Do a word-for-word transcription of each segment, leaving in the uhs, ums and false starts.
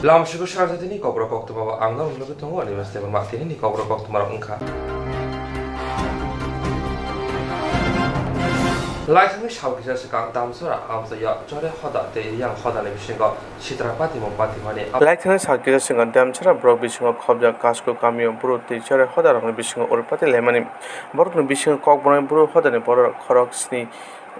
Lamsugo sarjatini kokborok koktwma bo ang norok nugwi tongo, ani bwskango ma tinini kokborok koktwma rok wngkha. Laithangni sal kisa swkang Damchara amchaio Chore Hoda tei Riyang Hodani bisingo Sitra Pati mung patimani. Laithangni sal kisa swkang Damchara borok bisingo khobjak Kasko kamio buru tei Chore Hoda rokni bisingo ur pati laimani. Borokni bisingo kok bonai buru hodani borok khorok sni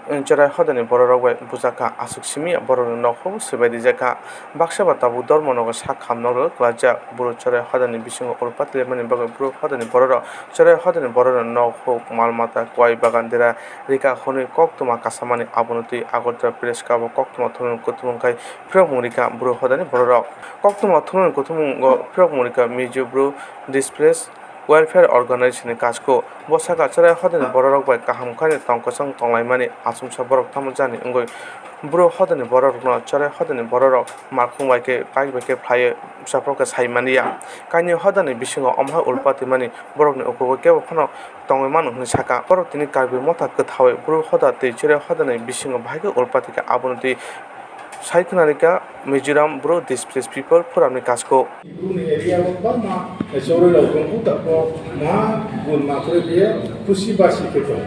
Chwrai hodani bororok bai bujakha, aswk simi borokni nokhorbo swbai rijakha. Baksa ba tabuk dormo nogo sak hamno rwk klaijak. Buro chwrai hodani bisingo ur patlaimani bagwi buro hodani bororok chwrai hodani bororok nokhok, mal mata, kwai bagan dera rika hwnwi koktwma kasamani. Abono twi Agartala Press Club o koktwma thumnani kuthumung khai phirokmung rikha buro hodani bororok. Koktwma thumnani kuthumungo phirokmung rikha Mizo Bru Displaced Welfare Organization ni Kasko. Bo sakha chwrai hodani bororok bai kaham khaino tong kwchang tonglaimani achomsa borok tamo jani wngwi buro hodani bororokno chwrai hodani bororok makhung bai khe bike bai khe phlaiwi bwsapro khe sai manya. Kainwi hodani bisingo omo hai ulpatimani borokni ukugo kebo phano tongwi mano hwnwi sakha. Borok tini Karbi Motha kwthawi buro hoda tei chwrai hodani bisingo bahai khe ulpati kha, abono twi sai khwnarikha Mizoram Bru Displaced People Forum ni Kasko. Bru ni area o bangma choroi rok tong kho, tako ma gun ma kre khe khusi basi khe tong.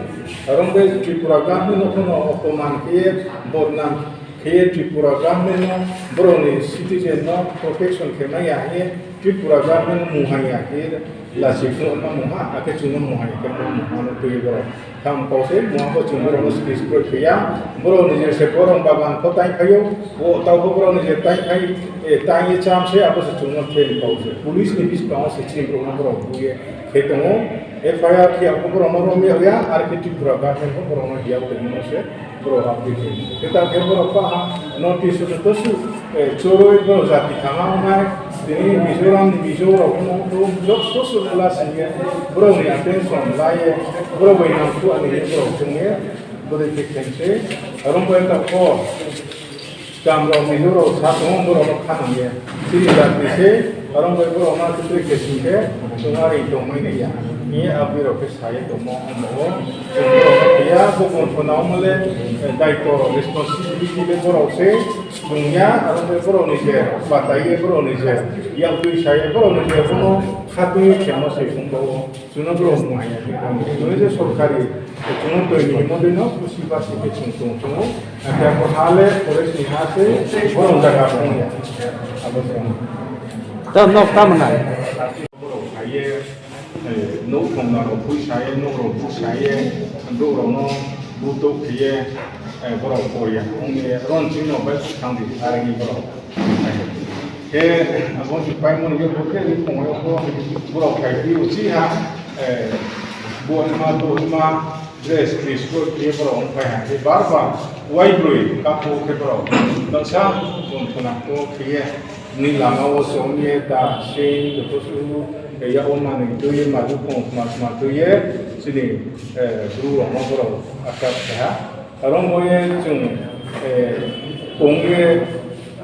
Arong bai Tripura government no kono opoman khe bodnam khe Tripura government no borok ni citizen no protection khe maya khe Tripura government no muhanya khe lasi khe ma muha ake chungo muhanya khe ma muha no twi borok. Tamo kok se, mo bo chwng borokno script script kaiya, borok ni je se borok bagan ko tai khaio, o tabo borok ni je tai khai, e, tai ye cham se, abo se chwngno train kok se. Police ni biskango se chini borokno borok buye khe tongo. F I R khe abo borokno romya ya, ar khe Tripura government bo borokno hiya tongmano se borok application. Khe ta khe borok pa ha notice to su, e, choroi borok jati thangma wngnai, tini Mizoram ni Mizo rok no to joto su bwla singye borok ni attention laiye borok bai nang su ani borok chwngye borok khe khense. Arong bai ta ko kam rok Mizo rok sa tongo borok no khanangye. Chini jati se arong bai borok no twi khe singkhe chwng ari tongmai nai ya. Ni abwi rok khe Sai tongmo wngmo o chwng borok no phiya, bo bumphano wngmale, eh, daito responsibility le borok se chwngya, aro khe borok ni je batai ye borok ni je yak twi sai ye borok ni je bono khatwi khemo se wngmo o chwngno borok muhanya khe tong. Chwngno je sorkari chwngno twi ni himo dino khusi basi khe chwng tong chwng o, akhe bo ha le forest ni ha se borok jaga tong ya. Abo se. Tam nok tam nai. Borok sai ye, eh, nuk thong na rok pui sai ye, nuk rok bu sai ye, nuk rok no bu tuk khe ye, eh, borok por ya. Ong ye ron ching no bai thang di, ar ni borok. He, abo ni pai mo ni bo khe ni thong yo ko borok khai di uchi ha, eh, bo ma to ma dress ni sport khe borok ong pai ha. He bar bar wai broi ka po khe borok. Baksa bon thona ko khe ye. Ni lama o chong ye da sing joto su ya o manwi twi ma bu kong ma ma twi ye chini, eh, bru rok ma borok acha kha. Aro mo ye chung, eh, kong ye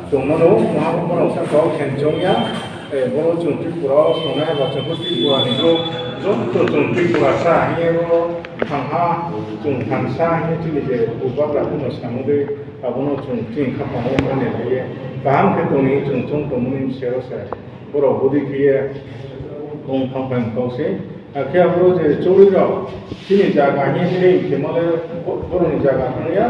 chung mano ma borok sa kau khen chong ya, eh, boro chung Tripura o song nai ba chung Tripura ni bro joto chung Tripura sa ye ro thang ha chung thang sa ye chini je bu bagra kuno samung de. Abono chwng chini khaphang o mani lai ye kaham khe tongwi chwng chwng tongmani sero se borok budi khe ye tong thang phai kok se. Hakhe abo je chorwi rok chini jaga hwnwi claim khe male bo-, borokni jaga wngya.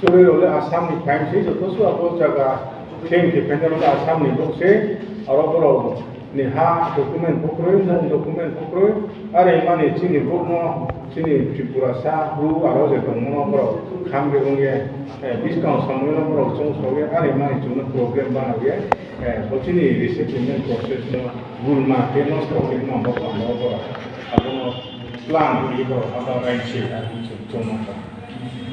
Chorwi rok le Assam ni phaim se, joto su abo jaga claim khe phainai rok le Assam ni bok se. Aro borok ni ha document bukrwi, mung document bukrwi, are mani chini bukno chini Tripura sa bru aro je tongmano borok kham rebung ye, eh, biskang samungno borok chong sogwi are mani chwngno problem bana ye, eh, bo chini resettlement process no gulma khe nosto khe ma bo tongmano borok abono plan khe borok abo raisi chwng tong.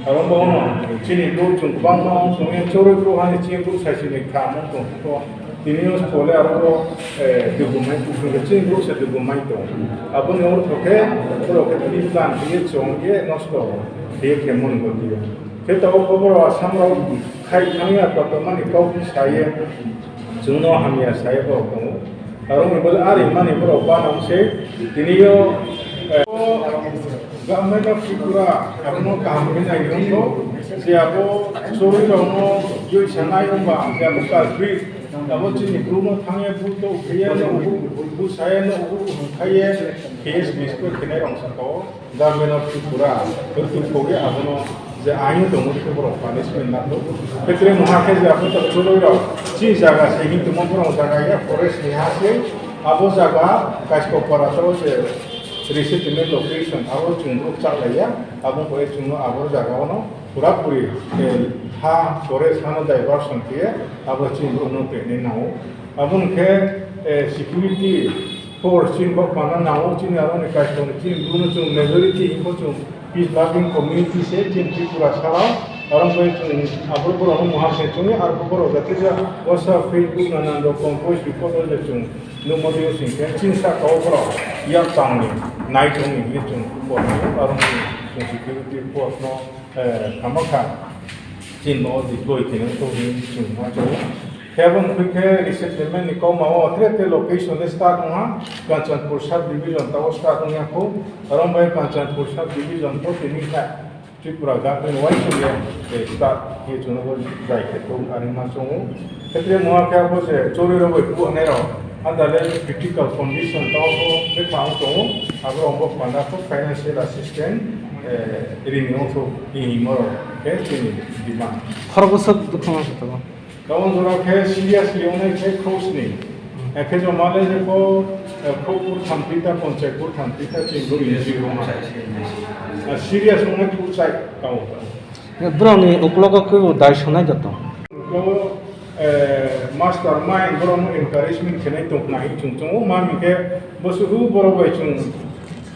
Abo bono chini bru chwng kwbangma wng song ye chorwi bru hani chini bru sai sini kha mung tong kho. Tini o sole aro bo, eh, dugumai, chini bru se dugumai tong. Aboni ortho khe borok khe tini plan khe ye chong ye nosto khe ye khe mung bo diya. Khe tabuk bo borok Assam rok khai thang ya koto mani kok sa ye chwngno hamya sa ye borok tongo. Aro ni bole ari mani borok bana wng se tini yo, eh, Government of Tripura abono kaham khe nai wngkho, je abo chorwi rokno joi sanai wngba, je abo Karbi Abo chini bru no thangye bru to ukhaiye no ubu, bru saye no ubu ukhaiye, K S B ko khenai rong saka o, Government of Tripura, bru to khoye abono je ain tongo khe borok punishment nangkho. Khetre moha khe je abo to choroi rok, chi jaga se hin tongma borok jaga ya forest ni ha se, abo jaga Kaiskopara to je resettlement location, abo chwng bru chaklaiya, abo khe chwng no abo jaga o no Purapuri, eh, ha, forest hano diversion khe abo chini borokno peknai nango. Aboni khe, eh, security force chini bok pano nango, chini aroni kaitor chini borokno chwng majority hinko chwng peace loving community se chini Tripura salo. Aro bai chwng abo borokno muha se chwngwi aro borok jate ja WhatsApp, Facebook nanan rok compose report o je chwng nukmo twi sing khe chini saka o borok yak tangni nai tongni hinwi chwng borokno aro chwng security force no eh, kama kha, chini bo deploy khe nang to hinwi chwng ma chwng. Khe aboni khe resettlement ni kokma o tre tre location le start wngha, Kanchanpur sub division tao start wngya kho, aro bai Kanchanpur sub division to tini kha Tripura government wai song ya, eh, start khe chwng bo jai khe to ani ma chwng. Khetre moha khe abo se chorwi rogwi buanairok, andale critical condition tamo khe thang tongo, aborok bo panda kho financial assistance, eh, rini ongthok himorok khe chini demand. Khorokbwswk dukha ma khe tongo. Tabuk jora khe seriously ongnai khe khosni. Ekhe joma le je kho, eh, kho kurtham pita, ponchai kurtham pita chini bo injury rok ma. Ah, serious ongnai kurchai tamo. Borokni uklogo kebo dai sonai joto. Uklogo, eh, mastermind borokno encouragement khenai tongkha hinwi chwng tongo. Ma hwnkhe bosuku borok bai chwng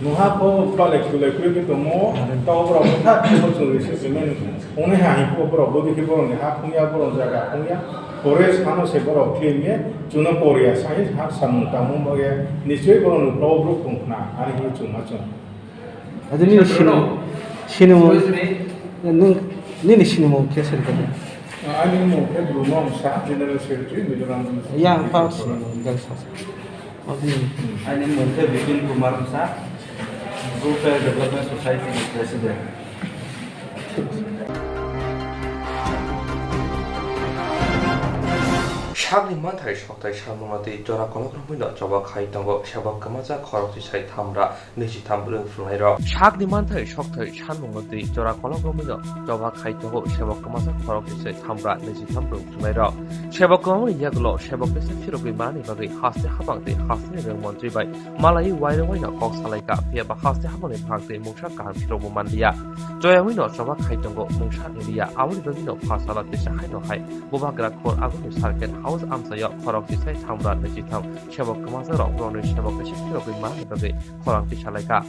nuha kho balai kulai kwrwi khe tongo. Tamo borok bwkha khe bo chwng resettlement wngnai ha hwnkhe borok bo dikhe borokni ha phungya, borok jaga phungya. Forest hano se borok claim ye chwngno poriya sai ha samung tangmung bagwi nichoi borokni uklogo borok tongkha ani hinwi chwngma chwng. Adi nini sini, sini mo, nung, nini sini mo khe sir kade? Ani mung khe Bruno Msa, General Secretary, Mizoram. Ya, pa sini mo, gal sa sa. Adi. Ani mung khe Bipin Kumar Msa, Group Development Society President. Sakni manthai sokthai salmungno twi jora kolok romwino choba khai tongo sebok kwmajak khorokti sai thamra niji tham bwrwng phwrwngnairok. Sakni manthai sokthai salmungno twi jora kolok romwino choba khai tongo sebok kwmajak khorokti sai thamra niji tham bwrwng phwrwngnairok. Sebok kwmamani yagulo sebok kisa phirogwi manani bagwi haste habang tei hasteni rwng montri bai malaiwi wairokwaino kok salaikha, phiyaba haste habangni bwkhak twi mungsa kaham phirokbo manliya. Choyangwino choba khai tongo mungsa wngya, aboni bagwino pha sala teisa haino hai bubagra khor aguni circuit house amchaio khorok tisai thamra niji tham sebok kwmajakrok borokni sebok kisa phirogwi manani bagwi khorang tisalaikha.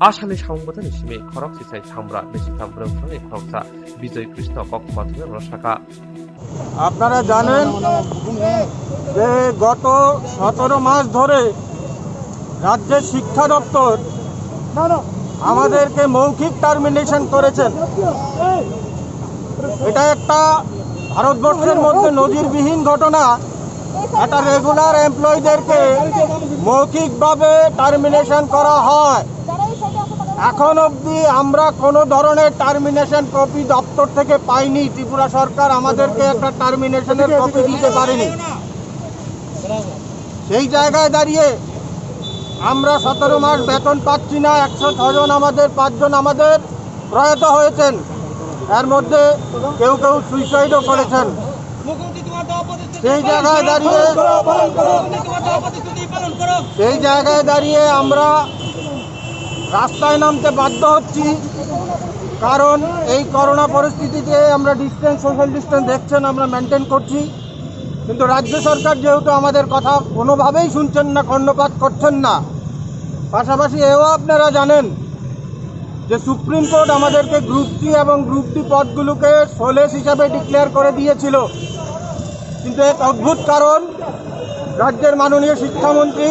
A salni samung bwthani simi khorok tisai thamra niji tham bwrwng phwrwngni khoroksa Bijoy Krishna kokma thwngwi rwsakha. আপনারা জানেন যে গত সতেরো মাস ধরে রাজ্যের শিক্ষা দপ্তর আমাদেরকে মৌখিক টার্মিনেশন করেছেন। এটা একটা ভারতবর্ষের মধ্যে নজিরবিহীন ঘটনা। একটা রেগুলার এমপ্লয়ীদেরকে মৌখিকভাবে টার্মিনেশন করা হয়। এখন অবধি আমরা কোনো ধরনের টার্মিনেশন কপি দপ্তর থেকে পাইনি। ত্রিপুরা সরকার আমাদেরকে একটা টার্মিনেশনের কপি দিতে পারেনি। সেই জায়গায় দাঁড়িয়ে আমরা সতেরো মাস বেতন পাচ্ছি না, একশো ছজন আমাদের, পাঁচজন আমাদের প্রয়াত হয়েছেন, এর মধ্যে কেউ কেউ সুইসাইডও করেছেন। সেই জায়গায় দাঁড়িয়ে, সেই জায়গায় দাঁড়িয়ে আমরা রাস্তায় নামতে বাধ্য হচ্ছি, কারণ এই করোনা পরিস্থিতিতে আমরা ডিস্টেন্স, সোশ্যাল ডিস্টেন্স দেখছেন, আমরা মেনটেন করছি, কিন্তু রাজ্য সরকার যেহেতু আমাদের কথা কোনোভাবেই শুনছেন না, কর্ণপাত করছেন না, পাশাপাশি এও আপনারা জানেন যে সুপ্রিম কোর্ট আমাদেরকে গ্রুপ সি এবং গ্রুপ ডি পদগুলোকে সোলেস হিসাবে ডিক্লেয়ার করে দিয়েছিল, কিন্তু এক অদ্ভুত কারণ, রাজ্যের মাননীয় শিক্ষামন্ত্রী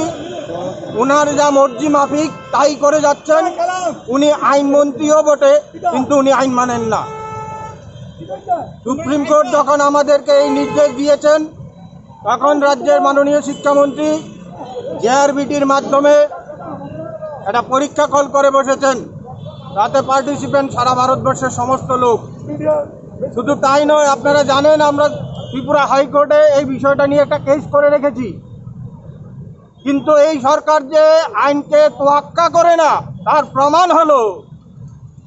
ওনার যা মর্জি মাফিক তাই করে যাচ্ছেন। উনি আইন মন্ত্রীও বটে, কিন্তু উনি আইন মানেন না। সুপ্রিম কোর্ট যখন আমাদেরকে এই নির্দেশ দিয়েছেন, তখন রাজ্যের মাননীয় শিক্ষামন্ত্রী জেআরবিটির মাধ্যমে একটা পরীক্ষা কল করে বসেছেন। তাতে পার্টিসিপেন্ট সারা ভারতবর্ষের সমস্ত লোক। শুধু তাই নয়, আপনারা জানেন আমরা ত্রিপুরা হাইকোর্টে এই বিষয়টা নিয়ে একটা কেস করে রেখেছি। কিন্তু এই সরকার যে আইনকে তোয়াক্কা করে না, তার প্রমাণ হলো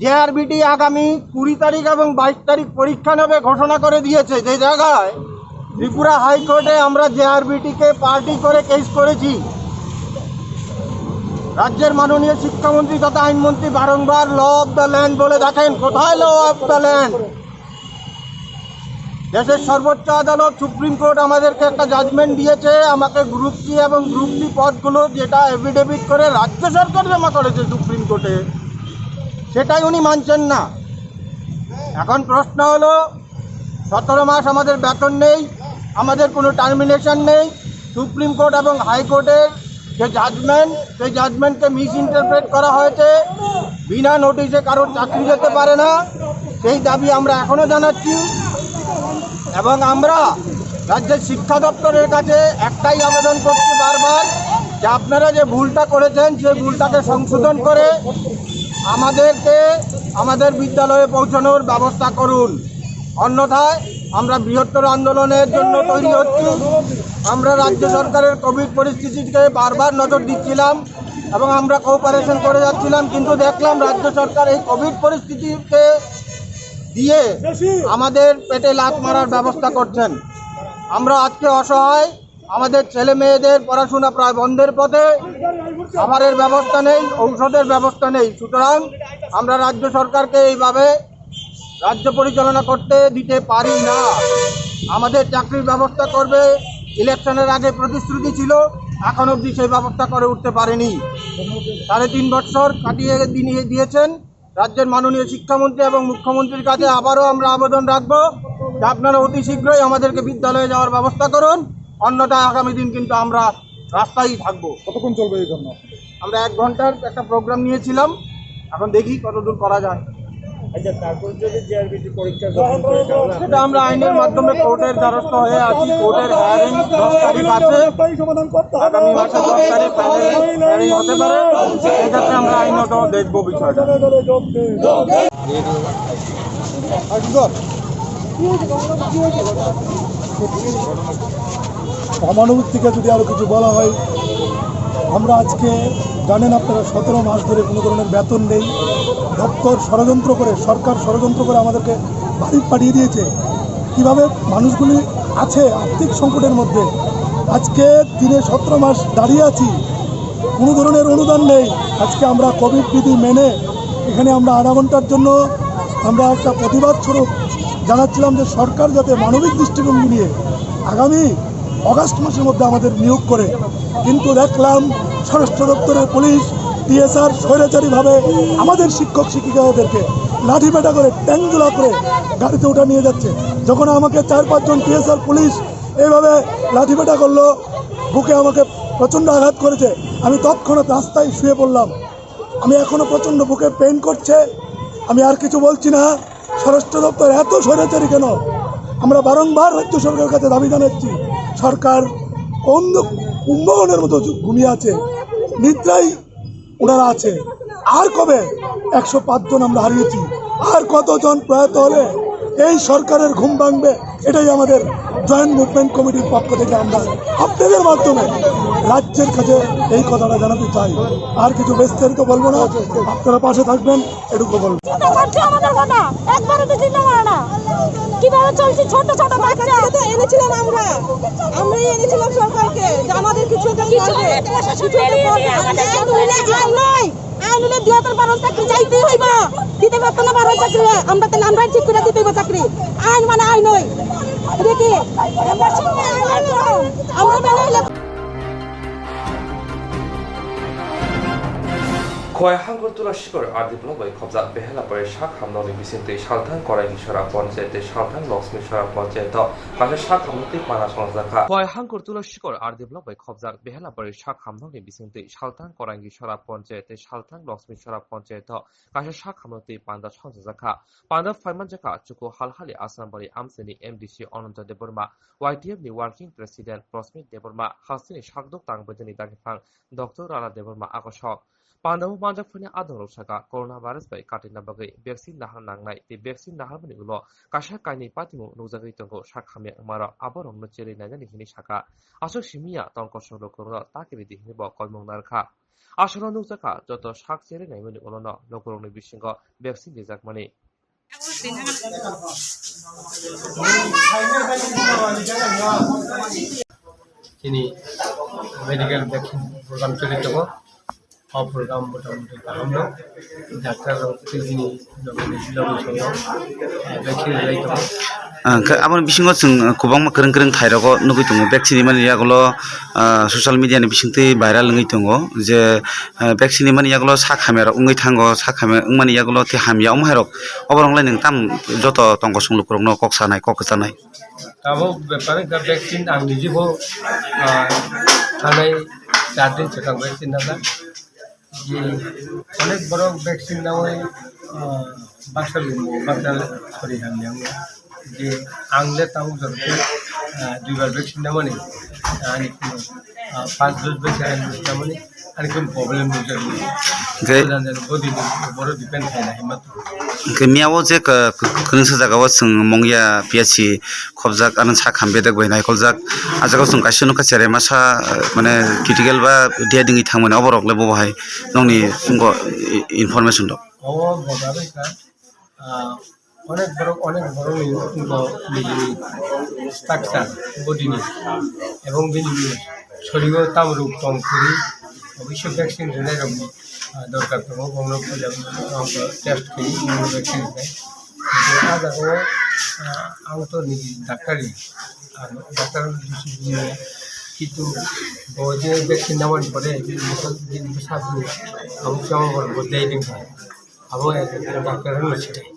জেআরবিটি আগামী কুড়ি তারিখ এবং বাইশ তারিখ পরীক্ষা নেবে ঘোষণা করে দিয়েছে, যে জায়গায় ত্রিপুরা হাইকোর্টে আমরা জেআরবিটিকে পার্টি করে কেস করেছি। রাজ্যের মাননীয় শিক্ষামন্ত্রী তথা আইনমন্ত্রী বারংবার ল অফ দ্য ল্যান্ড বলে থাকেন। কোথায় ল অফ দ্য ল্যান্ড? দেশের সর্বোচ্চ আদালত সুপ্রিম কোর্ট আমাদেরকে একটা জাজমেন্ট দিয়েছে, আমাকে গ্রুপ সি এবং গ্রুপ ডি পদগুলো, যেটা এফিডেভিট করে রাজ্য সরকার জমা করেছে সুপ্রিম কোর্টে, সেটাই উনি মানছেন না। এখন প্রশ্ন হলো, সতেরো মাস আমাদের বেতন নেই, আমাদের কোনো টার্মিনেশন নেই। সুপ্রিম কোর্ট এবং হাইকোর্টের যে জাজমেন্ট, সেই জাজমেন্টকে মিস ইন্টারপ্রেট করা হয়েছে। বিনা নোটিশে কারোর চাকরি যেতে পারে না, সেই দাবি আমরা এখনো জানাচ্ছি। এবং আমরা রাজ্যের শিক্ষা দপ্তরের কাছে একটাই আবেদন করছি বারবার, যে আপনারা যে ভুলটা করেছেন, সেই ভুলটাকে সংশোধন করে আমাদেরকে আমাদের বিদ্যালয়ে পৌঁছানোর ব্যবস্থা করুন। অন্যথায় আমরা বৃহত্তর আন্দোলনের জন্য তৈরি হচ্ছি। আমরা রাজ্য সরকারের কোভিড পরিস্থিতিকে বারবার নজর দিচ্ছিলাম এবং আমরা কোঅপারেশন করে যাচ্ছিলাম, কিন্তু দেখলাম রাজ্য সরকার এই কোভিড পরিস্থিতিকে দিয়ে আমাদের পেটে লাথ মারার ব্যবস্থা করছেন। আমরা আজকে অসহায়, আমাদের ছেলে মেয়েদের পড়াশোনা প্রায় বন্ধের পথে, খাবারের ব্যবস্থা নেই, ঔষধের ব্যবস্থা নেই। সুতরাং আমরা রাজ্য সরকারকে এইভাবে রাজ্য পরিচালনা করতে দিতে পারি না। আমাদের চাকরির ব্যবস্থা করবে, ইলেকশনের আগে প্রতিশ্রুতি ছিল, এখন অবধি সেই ব্যবস্থা করে উঠতে পারেনি। সাড়ে তিন বছর কাটিয়ে দিয়ে দিয়েছেন। রাজ্যের মাননীয় শিক্ষামন্ত্রী এবং মুখ্যমন্ত্রীর কাছে আবারও আমরা আবেদন রাখবো যে আপনারা অতি শীঘ্রই আমাদেরকে বিদ্যালয়ে যাওয়ার ব্যবস্থা করুন, অন্যথায় আগামী দিন কিন্তু আমরা রাস্তায় থাকবো। কতক্ষণ চলবে এই ধর্ণা? আমরা এক ঘন্টার একটা প্রোগ্রাম নিয়েছিলাম, এখন দেখি কতদূর করা যায়। আচ্ছা, তারপর যদি জেআরবিটি পরীক্ষা গ্রহণ করে, তাহলে সেটা আমরা আইনের মাধ্যমে কোর্টের দ্বারস্থ হয়ে আছি। কোর্টের হিয়ারিং দশ তারিখ আছে, আগামী মাসের দশ তারিখ তাহলে হিয়ারিং হতে পারে। এই ক্ষেত্রে আমরা আইনত দেখবো বিষয়টা। অমানবিক থেকে যদি আরো কিছু বলা হয়, আমরা আজকে জানেন আপনারা, সতেরো মাস ধরে কোনো ধরনের বেতন নেই। দপ্তর ষড়যন্ত্র করে, সরকার ষড়যন্ত্র করে আমাদেরকে বাড়ি পাঠিয়ে দিয়েছে। কিভাবে মানুষগুলি আছে আর্থিক সংকটের মধ্যে, আজকে দিনে সতেরো মাস দাঁড়িয়ে আছি, কোনো ধরনের অনুদান নেই। আজকে আমরা কোভিড বিধি মেনে এখানে আমরা আধা ঘন্টার জন্য আমরা একটা প্রতিবাদ স্বরূপ জানাচ্ছিলাম যে সরকার যাতে মানবিক দৃষ্টিভঙ্গি নিয়ে আগামী অগাস্ট মাসের মধ্যে আমাদের নিয়োগ করে, কিন্তু দেখলাম স্বরাষ্ট্র দপ্তরের পুলিশ, টিএসআর স্বৈরাচারীভাবে আমাদের শিক্ষক শিক্ষিকাদেরকে লাঠিপেটা করে, ট্যাংগুলা করে গাড়িতে উঠা নিয়ে যাচ্ছে। যখন আমাকে চার পাঁচজন টিএসআর পুলিশ এইভাবে লাঠিপেটা করলো, বুকে আমাকে প্রচণ্ড আঘাত করেছে, আমি তৎক্ষণাৎ রাস্তায় শুয়ে পড়লাম। আমি এখনো প্রচণ্ড বুকে পেইন করছে, আমি আর কিছু বলছি না। স্বরাষ্ট্র দপ্তর এত স্বৈরাচারী কেন? আমরা বারংবার রাজ্য সরকারের কাছে দাবি জানাচ্ছি, সরকার কোন কুম্ভকর্ণের মতো ঘুমিয়ে আছে, নিদ্রায় ওনারা আছে। আর কবে? একশো পাঁচ জন আমরা হারিয়েছি, আর কতজন প্রয়াত হলে এই সরকারের ঘুম ভাঙবে? এটাই আমাদের জয়েন্ট মুভমেন্ট কমিটির পক্ষ থেকে আমরা আপনাদের মাধ্যমে রাজ্যের কাছে এই কথাটা জানাতে চাই। আর কিছু বিস্তারিত বলবো না, আপনারা পাশে থাকবেন, এটুকু বলবো। ছোট বাচ্চা আমাদের কথা, একবারে তো চিন্তা করে না। কিভাবে চলছে ছোট ছোট বাচ্চা? তো এনেছিলাম আমরা, আমরাই এনেছিলাম সরকারকে যে আমাদের কিছু একটা কিছু করবে, একটা প্রশাসন কিছু একটা বেরিয়ে করবে। দিয়ে আমাদের আমরা তো উল্লেখ আর নয়। আইন হলে দুই হাজার বারো চাকরি চাইতেই হইব, দিতে পারতো না বারো চাকরি, আমরা তাহলে আমরাই ঠিক করে দিতে হইব চাকরি। আইন মানে আইন নয়, এটা কি? আমরা বেলা হইলে Khowai Hangkor Tula Sikor R D block bai khobjak Behela Pare sak hamnokni bisingtwi Salthang Koraingi Sora Ponchayat tei Salthang Loksmi Sora Ponchayat o kaisa sak hamnokni panda songjak kha. Khowai Hangkor Tula Sikor R D block bai khobjak Behela Pare sak hamnokni bisingtwi Salthang Koraingi Sora Ponchayat tei Salthang Loksmi Sora Ponchayat o kaisa sak hamnokni panda songjak kha. Panda phaimanjak kha Chuku Halhali Asambari amchaini M D C Ananta Debbarma, Y T F ni Working President Rosmit Debbarma, hasteni sakduk tang bwtwini dagiphang Doctor Rana Debbarma agosok. Pandao manjakphani adongrok saka, coronavirus bai katina bagwi vaccine nahar nangnai tei vaccine naharmani ulo kaisa kainwi patimung nukjagwi tongo sak hamya wngmarok, aborokno cherwi nainani hinwi saka. Aswk simi ya tongkosong lukurokno ta kiridi hinwi bo koimung narwkha. Aswkno nukjakha joto sak cherwi naimani ulono lukurokni bisingo vaccine rijakmani. Chini medical vaccine program choli tongo. O program motamuti kaham no. Doctor rok tei chini logi logi song rok, ah, vaccine rwlai tongo. Ah, khe aboni bisingo chwng, ah, kwbangma kwrwng kwrwng thai rogo nugwi tongo. Vaccine ni mani yagulo, ah, social media ni bisingtwi viral wngwi tongo je, ah, vaccine ni mani yagulo sak hamya rok wngwi thango, sak hamya wngmani yagulo khe hamya wng hai rok. Oborok lai nwng tam joto tongkosong lukurokno kok sanai, kok kwchanai. Abo bepar wngkha vaccine ang niji bo, ah, thanai char din swkang vaccine nana. Je onek borok vaccine naui, ah, baksa lumo, baksa sori hamya wngo. Je ang le tabuk jora khe, ah, duibar vaccine namani, ani, ah, pas dose bai se ani namani. Ani kunu problem nukjakmani. Hwnkhe Ojan jani body ni boro depend khaina hinma. Hwnkhe miyao je ka-, ka-, kwrwngsa jagao chwng Mongya P H C khobjak, ano sak ham bedek bai naikoljak. Ah jagao chwng kaisa nukha cherai masa, mane critical ba dia dingwi thangmani, oborok le bobo hai nokni chwngno i-, information rok. O boda bai kha. Ah, onek borok, onek borok ni wngkha nini structure body ni, ebong bini sorio tam rok tong kiri, obviously vaccine rwnai rok ni, ah, dorkar tongo, bongno puila test kiri, bongno vaccine rwnai. Kintu ah jaga o, ah, ang to nini doctor ni, ah, doctor ni, kintu bo je vaccine namani pore, bini bwsa, bini bwsa, abo chama bo dei ringkha. Abo doctor no sikai.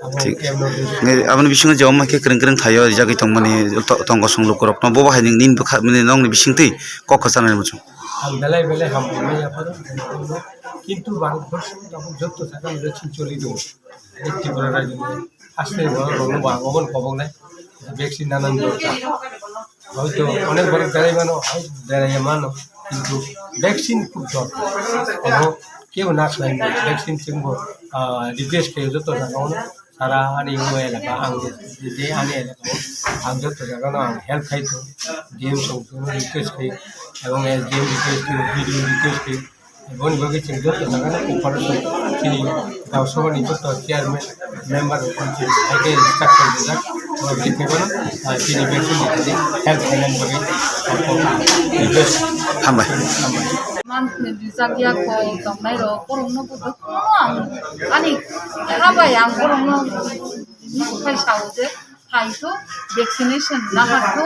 Abo Thik. Camp no. Nge, aboni bisingo je omo khe kwrwng kwrwng thaio rijagwi tongmani to-, tongkosong lukurokno bobo hai nini bwkha, nini nokni bisingtwi kok kwchanai muchung. Ang belai belai hambai manya phano, kintu Bharat borso abo jotto jaga vaccine choli tongo. Tripura rajyo ni asle borok rokno bo ang obono koboknai vaccine nanani dorkar. Hoito onek borok berai mano, hai berai mano, kintu vaccine khub dorkar. Obo kebo na khlai mano, vaccine chwngbo, ah, request khaio joto jagao no, sara ani o elaka, ang je, je ani elaka o, ang joto jagao no ang help khai tongo, D M song song request khaio, ebong S D M request khaio, B D O request khaio. Boni bagwi chwng joto jagano cooperation chini Gausabani joto chairman, member rok chini hai khe instruction rijak, borok je khe bono, ah, chini vaccine ni thani help khainani bagwi, ah, request. Hambai. Hambai. Man rijak ya ko tongnai rok, borokno bo jotono ang ani ha bai ang borokno bukhai sao je, Hai to vaccination nahar to,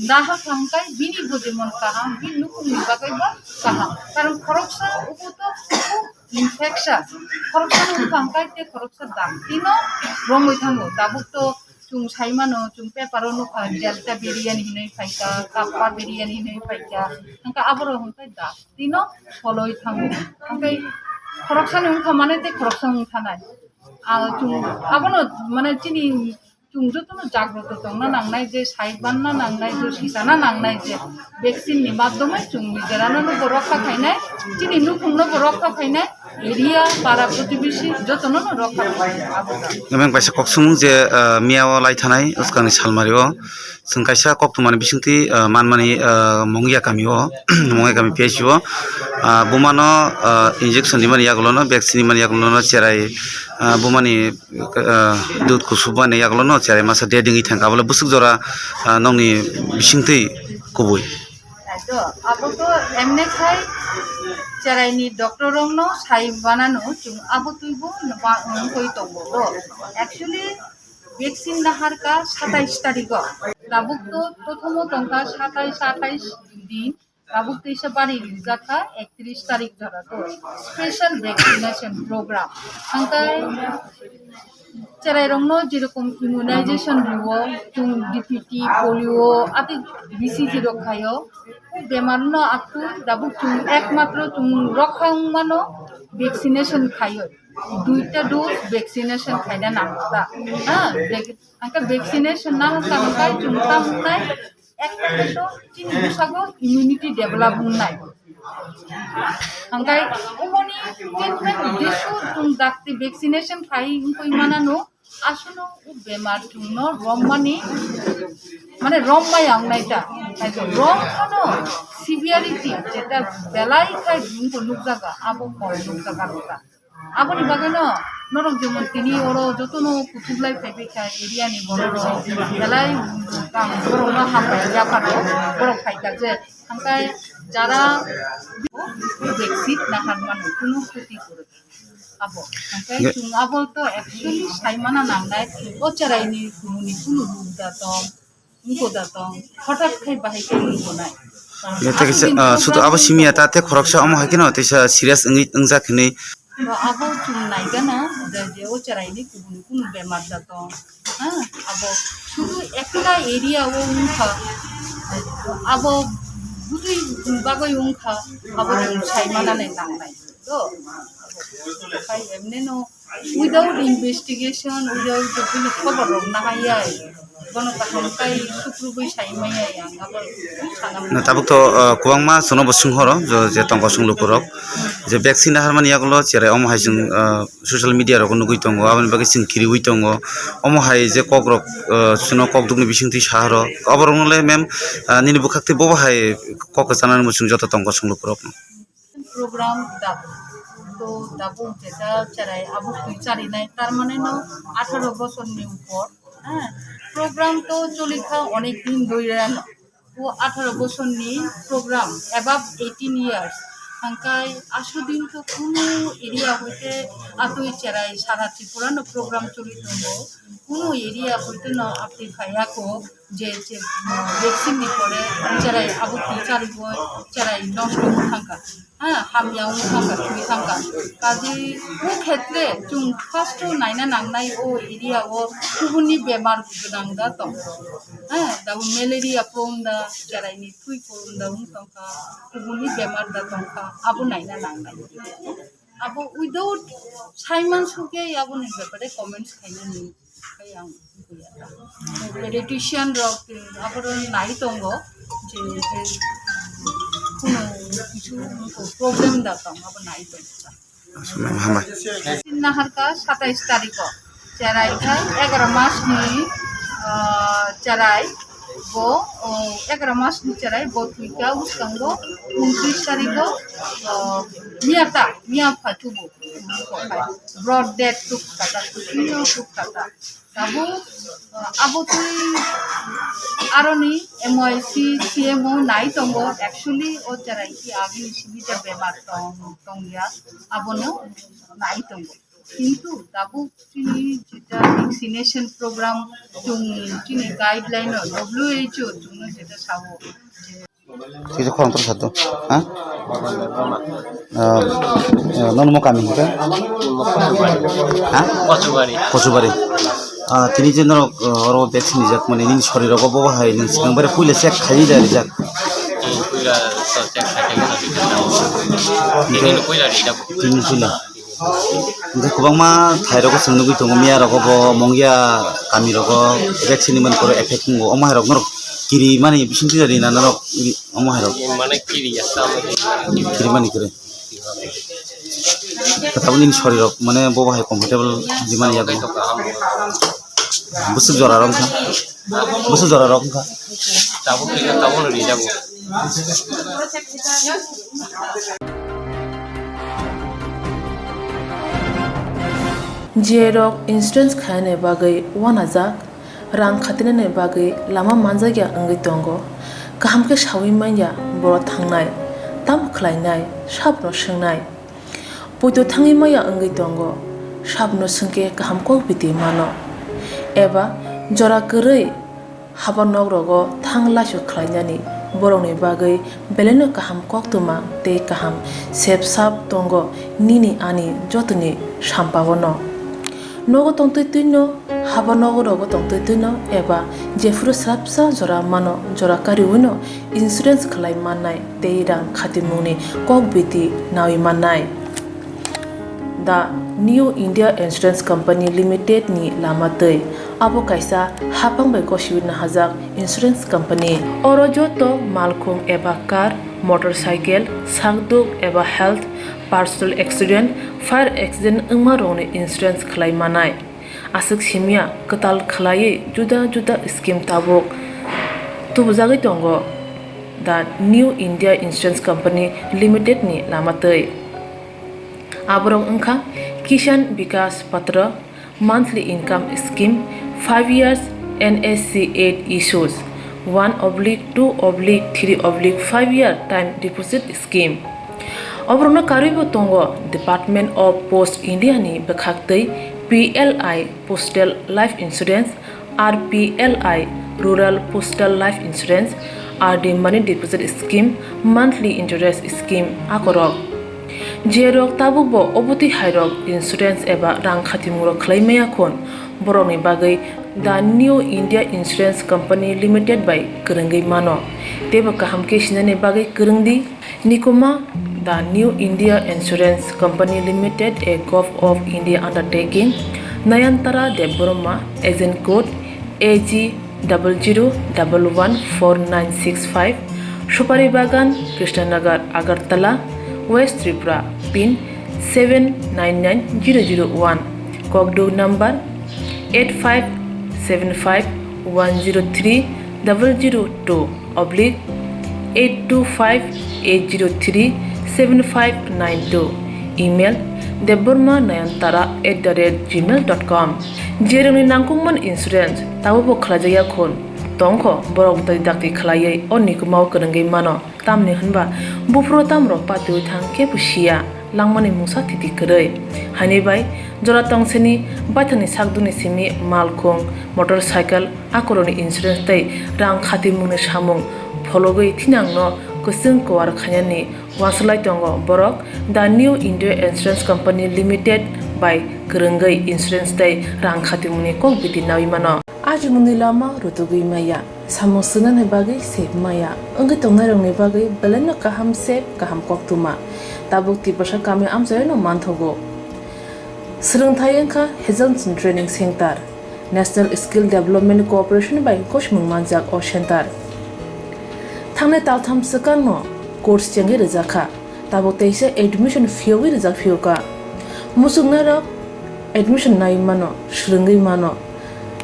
nahar thangkai bini bujimon kaham, bini nukhungni bagwi bo kaham. Karon khoroksa ubo to infection, khoroksa no thangkai te khoroksa dam. Tino romwi thango, tabuk to chwng sai mano, chwng paper o nukha, Delta variant hinwi phaikha, Kappa variant hinwi phaikha, hwnkhe aboro hwnkhe dam. Tino pholoi thango. Hwnkhe khoroksani wngkha mane tei khoroksa wngkha nai. Ah, chwng abono mane chini Chwng jotono jagroto tongna nangnai, je sai banna nangnai, je sitana nangnai, je vaccine ni madhyome chwng nijerano no bo rokha khainai, chini nukhung no bo rokha khainai, area, para protibesi jotono no rokha khainai. Abo no. Emang kaisa kok sung je, ah, miya o lai thanai, swkangni salmari o, chwng kaisa kok tongmani bisingtwi, ah, manmani, ah, Mongya kami o, Mongya kami P H C o, ah, buma no, ah, injection ni mani yagulo no, vaccine ni mani yagulo no cherai, ah, buma ni ah, dud kusubmani yagulo no cherai masa de dingwi thangkha, abole bwswk jora, ah, nokni bisingtwi kubui. Abo to emne khai cherai ni doctor rok no sai banano chwng abo twibo wngwi tongo do. Actually, vaccine naharkha satais tarikh o. Tabuk to prothomo tongkha satais, atais din. Tabuk teisa bari rijak kha, ektrish tarik jora to special vaccination program. Hwnkhe cherai rokno jerokom immunization rwo, chwng D P T, polio, ati B C G rok khaio. O bemar no aktwi tabuk chwng ekmatro chwng rokha wngmano vaccination khaio. Duita dose vaccination khaina nangkha. Ha, vac-, hwnkhe vaccination nahakha hwnkhe chwng tamo wngnai. Ekta khe to chini bwsago immunity develop wngnai. Hangkai umoni treatment jesu chwng dakti vaccination khai wngwi manano, aswkno o bemar chwngno rommani, mane rommaya wngnai ta. Naitho rom phano severity jeta belai khai wngkha nukjaga, abo kol nukjaga rwkha. Aboni bagwino norok jemon tini oro jotono kuchuklai phaibaikha area ni borok rok, belai borokno hambai yapharo borok phaikha je hangkai jara vaccine nahar mano kunu khuti kwrwi abo hangkai chwng abo to actually saimana nangnai o cheraini kunu ni kunu ruk da tong. Wngkha da tong, hothat khai bahai khe wngkha nai. Tei kisa, ah, sudu abo simi ya ta tei khoroksa omo hai kheno teisa serious wngwi wngjak hinwi. Abo chwng naigana, je, je o cheraini kubuni kunu bemar da tong. Ha, abo sudu ekta area o wngkha, abo bwtwi bagwi wngkha, abo chwng saimana nai nangnai. To, khai emne no, without investigation, without bini khobor rok nahai ai, bono kaham kai sukrubui sai mai ai ang abo sana. Na tabuk to, ah, kwbangma sono bo swnghoro, jo, je tongkosong lukurok, je vaccine naharmani yagulo cherai omo hai chwng, ah, social media rogo nugui tongo, aboni bagwi chwng kiriui tongo, omo hai je kokrok, ah, chwngno kokdukni bisingtwi sahoro, aborokno le mem, ah, nini bwkhaktwi bobo hai kok kwchanani muchung joto tongkosong lukurokno. Program tabuk, to tabuk jeta cherai abo twi charinai, tar mane no atharo bosor ni upor, ha, program to cholikha onek din dhorirano. O atharo bosor ni program, above eighteen years, hangkai asudin to kunu area hoite atwi cherai sara Tripura no program choli tongo, kunu area hoite no apni phaiya ko. Je, je, vaccine ni pore cherai abo twi charigwi cherai nosto wng thangkha, ha, hamya wng thangkha, thwi thangkha. Kaje o khetre chwng first o naina nangnai o area o kubuni bemar gwnang da tong, ha, da malaria prone da, cherai ni thwi prone da wng tongkha, kubuni bemar da tongkha, abo naina nangnai. Abo without saiman sukya aboni bepare comments khainani. Khai ang buya ta. Politician rok, eh, aboro nai tongo je, je, kuno kichu problem da tong abo nai tongo. Hambai. Naharka satais tariko cherai khai egaro mas ni, ah, cherai bo, oh, egaro mas ni cherai bo twika uskango untris tariko, oh, miya ta, miya phachubo. Broad death tuk kata, tuk kata. Tabuk, uh, abo twi aroni M Y C, C M O nai tongo, actually o cherai ki agini simi je bemar tong, tong ya, abono nai tongo. Kintu tabuk chini jeta vaccination program chung chini guideline o W H O chungno jeta sao je Kisa khorang tor satu. Ha? Ah, ah, nono mo kami hingke? Ha? Kosubari. Kosubari. Ah, tini je norok, ah, oro vaccine rijak mani nini sori rogo bo hai nang sikang bare puila check khai da rijak. Hmm, puila so check khai khai na rijak. Hingke tini puila rijak. Tini puila. Hingke kwbangma thai rogo chwng nugui tongo miya rogo bo mongya kami rogo vaccine ni mani pore effect wngo omo hai rok norok kiri mani bising twi rina norok. Omo hai rok. Mane kiri ya, tamo kiri. Kiri mani kwrwi. Tabuk nini sori rok, mane bobo hai comfortable di mani yago. Busuk jora rok wngkha. Busuk jora rok wngkha. Tabuk kiri, tabuk no ri jago. J rok insurance khainani bagwi uanajak. Rang khatinani bagwi lama manjakya wngwi tongo. Kaham khe saui manya borok thangnai, tamo khlainai, sabno swngnai. Poito thangwi manya wngwi tongo, sabno swngkhe kaham kok biti mano. Eba jora kwrwi haba nok rogo thang laisu khlainani borokni bagwi belaino kaham koktwma tei kaham sep sap tongo nini ani jotoni sampao no. Nogo tongtwi twino, haba nogo rogo tongtwi twino eba jephuru swrapsa jora mano jora kariwino insurance khlai mannai tei rang khatimungni kok biti nawi mannai. The New India Insurance Company Limited ni lama twi Abo kaisa haphang bai gosiwi nahajak insurance company. Oro joto malkhung eba car, motorcycle, sakduk eba health, personal accident, fire accident wngma rokni insurance khlai manai. Aswk simya kwtal khlaiwi juda juda scheme tabuk tubujagwi tongo The New India Insurance Company Limited ni lama twi. Aborok wngkha Kisan Vikas Patra, monthly income scheme, five years N S C eight issues, one oblique two oblique three oblique five year time deposit scheme. Oborokno karwibo tongo Department of Post India ni bwkhak twi P L I Postal Life Insurance, R P L I Rural Postal Life Insurance, R D Money Deposit Scheme, Monthly Interest Scheme akorok. Jerok tabukbo obotwi hairok insurance eba rang khatimungrok khlai maya khun, borokni bagwi The New India Insurance Company Limited bai kwrwngwi mano. Teibo kaham khe sinani bagwi kwrwng di. Nikuma, The New India Insurance Company Limited, a Govt of India undertaking, Nayantara Debbarma, agent code A G double zero double one four nine six five, Supari Bagan, Krishnanagar, Agartala, West Tripura, pin seven nine nine zero zero one, kokduk number eight five seven five one zero three double zero two oblique eight two five eight zero three seven five nine two, email debbarma nayantara at the rate gmail dot com. Jerokni nangkukmani insurance tabukbo khlaijakya khun tongkho, borok bwtwi dakti khlaiwi o nikumao kwrwngwi mano. Tamni hwnba buphuru tamrok patiwi thang kebo siya, langmani mungsa thiti kwrwi. Haini bai jora tongsini baithangni sakdukni simi malkhung, motorcycle, akorokni insurance tei rang khatimungni samung phologwi thinangno kwchwng kuar khainani uansuk lai tongo borok The New India Insurance Company Limited bai kwrwngwi insurance tei rang khatimungni kok bidi naui mano. Ajimungni lama rutugwi maya, samung swngnani bagwi sep maya, wngwi tongnairokni bagwi belaino kaham sep, kaham koktwma. Tabuk Tiprasa kami amchaino manthogo. Swrwngthai wngkha Hazelson Training Center, National Skill Development Corporation bai gosimung manjak o center. Thangnai taltham swkangno course chengwi rwjakha, tabuk teisa admission phiyogwi rwjak phiyokha. Muchungnairok admission naiwi mano, swrwngwi mano,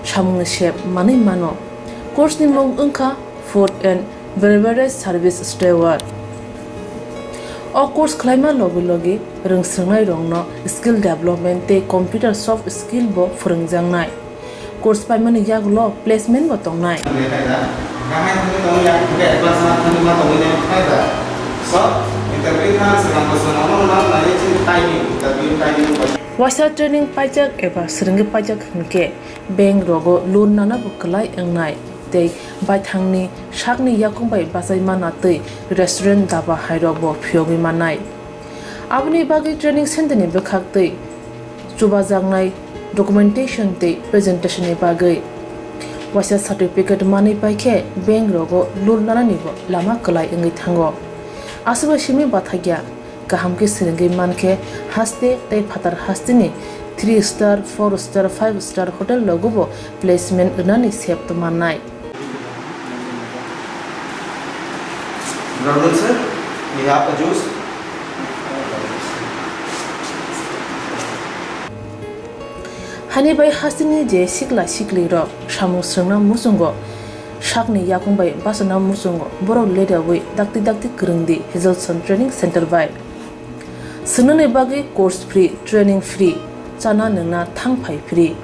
samungni sep manwi mano. Course ni mung wngkha Food and Beverage Service Steward. O course khlaima logi logi rwngswrwngnairokno skill development tei computer soft skill bo phwrwngjaknai. Course paimani yagulo placement bo tongnai. Waisa training paijak eba swrwngwi paijak hwnkhe bank rogo loan nana bo kwlai wngnai tei baithangni sakni yakung bai bachai mana twi restaurant, daba hairok bo phiyogwi mannai. Aboni bagwi training center ni bwkhak twi chubajaknai documentation tei presentation ni bagwi waisa certificate manwi paikhe bank rogo loan nanani bo lama kwlai wngwi thango. Aswkbai simi bathakya kaham khe swrwngwi mankhe haste tei phatar hasteni three star, four star, five star hotel rogo bo placement rwnani sep mannai. Good afternoon, sir. We have a juice. Hani bai hasteni je sikla sikli rok samung swrwngna muchungo, sakni yakung bai bachana muchungo, borok leriawi dakti dakti kwrwng di Hazelson Training Center bai. Swngnani bagwi course free, training free, chana nwngna thang phai free.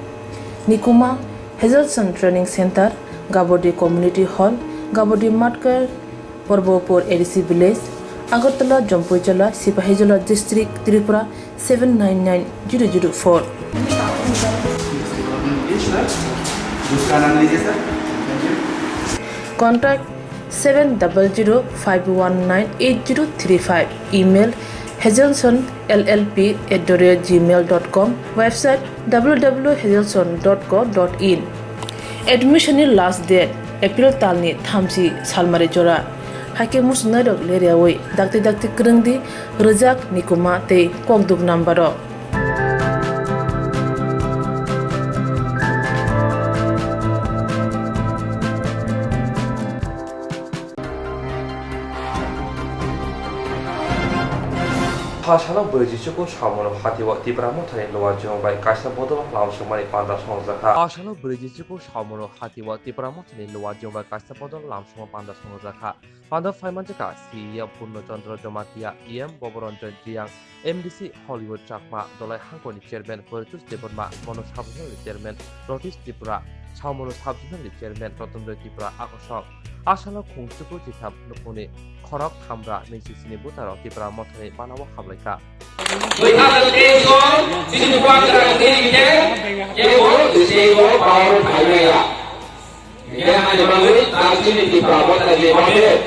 Nikuma, Hazelson Training Center, Gabodi Community Hall, Gabodi Matkar, Parbopur A D C Village, Agartala, Jampuijala, Sipahijola District, Tripura seven nine nine zero zero four. Contact seven double zero five one nine eight zero three five, email hazelson L L P at the rate gmail dot com, website W W W hazelson dot co dot in. Admission ni last date April talni thamchi salmari jora. Haikhe muchungnairok leriawi dakti dakti kwrwng di, rwjak, nikuma tei kokduk number rok. Phasalo brwijichuku Saomono hatio Tipra Mothani Luwa Jong bai kaisa bodol lamsokmani panda songjakha. Phasalo brwijichuku Saomono hatio Tipra Mothani Luwa Jong bai kaisa bodol lamsokma panda songjakha. Panda phaimanjakha C E M Purno Chandra Jamatia, E M Boboranjan Jiyang, M D C Hollywood Chakma, Dolai Hangkoni Chairman Poritos Debbarma, Mono Sub-Zonal Chairman Rotish Tripura, Saomono Sub-Zonal Chairman Rotonjoy Tripura, Akosong. Asalo khungchuku chitham nukungni khorok thamra nwi sisini butaro Tipra Mothani banao hablaikha. Without the case of chini bubagra tei hingke kebo state o power phaimaya. Hingke ani bagwi ta chini Tipra Motha je bagwi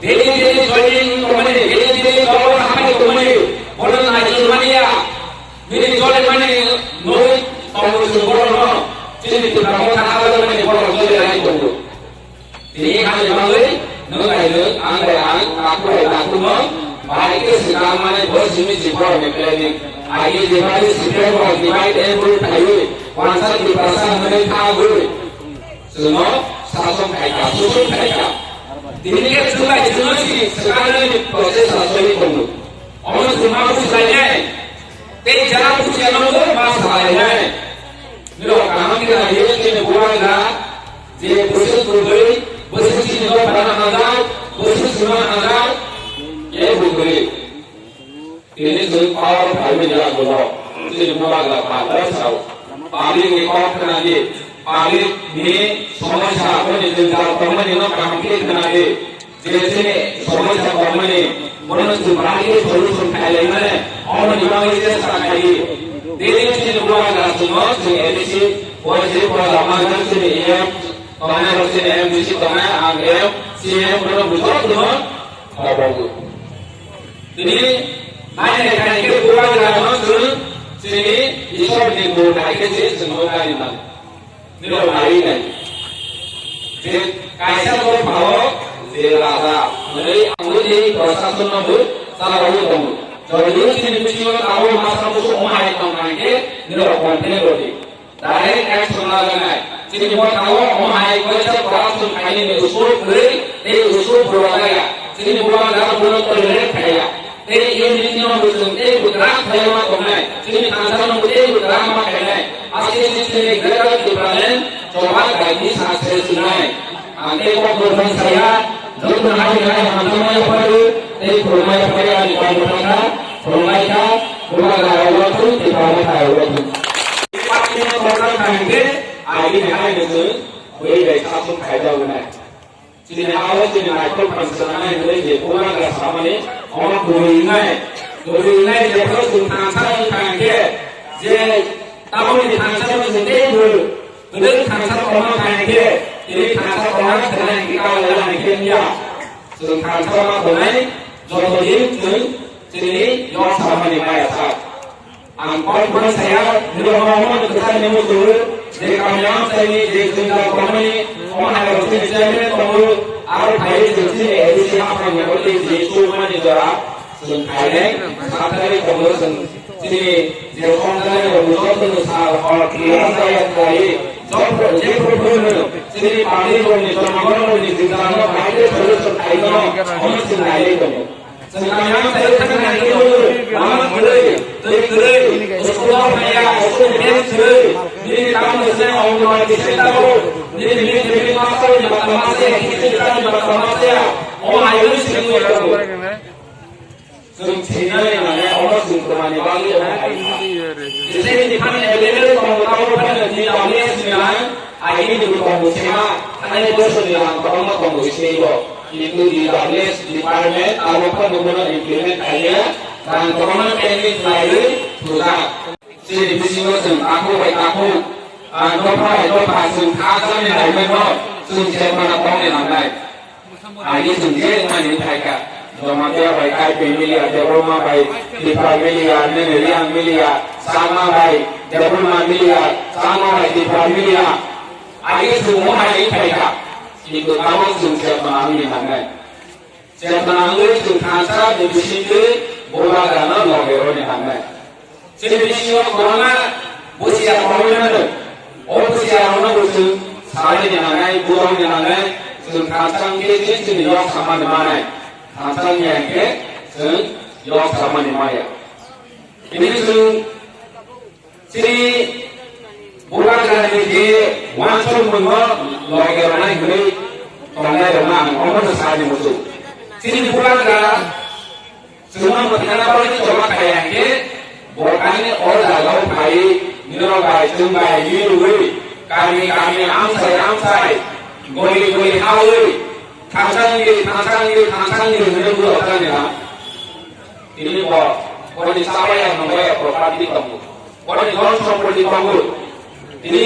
daily daily joining tongmani, daily daily power hamani tongmani, bono naijak mania. Nini joining mani noi tongo chwng borokno chini Tipra Motha habani borok joining nai tongo. Tini ani bagwi nwng bai nwng, ang bai ang, takhuk bai takhukno bahai khe swkang mani bo simi si borokni planning. Aini jemani si borok divide and rule khaiwi, wansa Tiprasa hwnwi khagwi chwngno sason khaikha, susun khaikha. Tini khe chwng bai chwngno si swkangni process asogwi tongo. Omo chwng ma bujlainai, tei jara bujya no ma salainai. Nirok kaham khe nai, chini bubagra je bwswk kwrwi, bwswk chini nok phana hamjak, bwswk sima hamjak, kebo kwrwi. Tini chwng power phaimani yagulo chini bubagra phalwi sao. Public ni kok khna di, public ni somosya, aboni jwngjal tongmani no kaham khe khna di. Je chini somosya tongmani, bono chwng bahai khe solution khailai mani, omoni bagwi chesta khai di. Tini chini bubagra chwngno chwng A D C, O S D, Pura Lama, chini E M tongnai, chini M D C tongnai, ang M C M, bono bujok bono khabago. Tini nai nai khai khe bubagrano chwng chini Ishwar ni bo nai khe se chwngno kari mani. Nirok nai nai. Je kaisa dophao je raja, hwnwi ang ui tei proshasonno bo chalaui tongo. Jodi chini bisingo tabuk masa musu omo hai tong kha khe nirok complain rw di. Direct action lajaknai. Chini bo tabuk omo hai kaisa corruption khainani usul kwrwi tei usul phurujakya. Chini bo ang bono tolerate khaiya. Tei unity no bo chwng tei bo kwrak khlaiwi ma tongnai. Chini thansa no bo tei bo kwrak ma khainai. Aswk se chini Greater Tipraland choba daini success wngnai. Ang tei kok borokno saya, joto hai hai hamjakmaya phaiwi tei khulumaya phaiwi ani kok borokno khulumai kha, bubagra rok wathu, Tipra Motha rok wathu. Patino borok thangkhe, agini hai no chwng bui bai sason khaijak wngnai. Chini ha-o chini naithok phan swnamnai hwnwi je bubagra samani omo kwrwi wngnai. Kwrwi wngnai jephru chwng thansa wng kha hwnkhe je tabukni thansa no chwng teibo kwrwi thansa tongma kha hwnkhe tini thansa tongna thwknai hwnkhe kabo wngya hwnkhe wngya. Chwng thansa ma tongnai joto din chwng chini yok samani maya sak. Ang kok bono saya, nirok no omo ni kwchar ni muchung, je kamiyang saini, je jwngjal tongmani, omo hai rok chini chairman tongo, aro phai chwng chini A D C haphang ni oro tei je chukmani jora, chwng khainai, sathai tongo chwng chini je khongjani rok joto no sa, o, kiriya saya khlai, joto je photo no, chini public rok ni, jonogon rok ni jwngjal no bahai khe solution khaino, omo chwng naiwi tongo. Chwng kamiyang sai thangna hingke bo lama kwrwi, twi kwrwi, school o phaiya, school bag kwrwi, nini tamo se Anganwadi center o, nini mid day meal master ni bata masa ya, kitchen staff ni bata masa ya, omo hai wngwi swrwngwi tongo. Chwng sinai mane omo chwng kwmani bagwi omo hai. Jese ni phano available tongo, tamo phano ni W S ni lang, agini ni bo tongo sema, thangni bosor ni lang kwbangma tongo sini bo. Kintu di W S department abo phano bono implement khaiya, rang kwbangma pending khlaiwi thujak. Chini bisingo chwng takhuk bai takhuk, ah, dopha bai dopha chwng kha chani naimanno chwng se phano tongni nangnai. Ani chwng je wngmani phaikha, Jamatia bai Kaitor miliya, Debbarma bai Tipra miliya, nini Reang miliya, Changma bai Debbarma miliya, Changma bai Tipra miliya. Ani chwng wngmani phaikha, kintu tabuk chwng se phano wngni nangnai. Chwng thanangwi chwng thansa ni bisingtwi bubagrano loge rwni nangnai. Chini bisingo kwbangma busia kwrwngwi mano. O busia rokno bo chwng salaini nangnai, bujokni nangnai, chwng thansa wngkhe chini, chini yok samani manai. Thansa wngya hwnkhe chwng Yok samani maya. Ini chwng chini bubagrani je wansuk mungno loge rwnai hwnwi tongnai rokno ang omono sani muchung. Chini bubagra chwngno mwthangna bagwi choma khaiya hwnkhe bo ani o jagao phaiwi norok bai chwng bai ri rwui kami kami amsai amsai goli goli hawi thangsani thangsani thangsani hwnwi bwrok tangya. Tini bo, boni chabaya nungya property tongo. Boni dhon sompoti tongo. Tini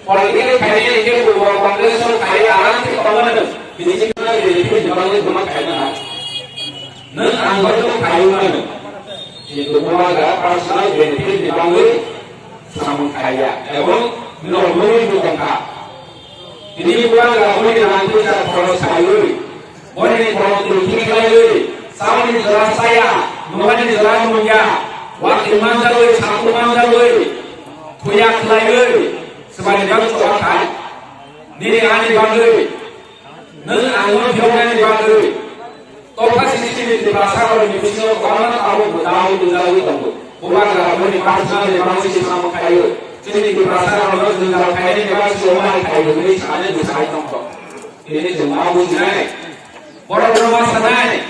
political khainai hwnkhe bo Congress o khai aram se tongo nang. Bini sini na benefit ni bagwi buma khaina na. Nang ang bai to khai ma nang. Kintu buma ga personal benefit ni bagwi samung khaiya. Ebong no bumi bu tongkha. Tini buma ga bumi rang puisa khoros khaiwi. Boni ni borok twi khlaiwi, saboni jora saya, nungmani jora nungya, watwi manjagwi, saku manjagwi, thuya khlaiwi, swmani bagwi chobakha. Nini ani bagwi, nwng angno phiyoknani bagwi, topha sisini Tiprasa rokni bisingo kwbangma tabuk bwdao nungjagwi tongo. Bubagra boni personal ni bagwi se samung khlaiwi, chini Tiprasa rokno jwngjal khainani bagwi se omo hai khlaiwi hwnwi sanani bwsai tongkho. Tini chwng ma bujinai. Borok rok ma sanai,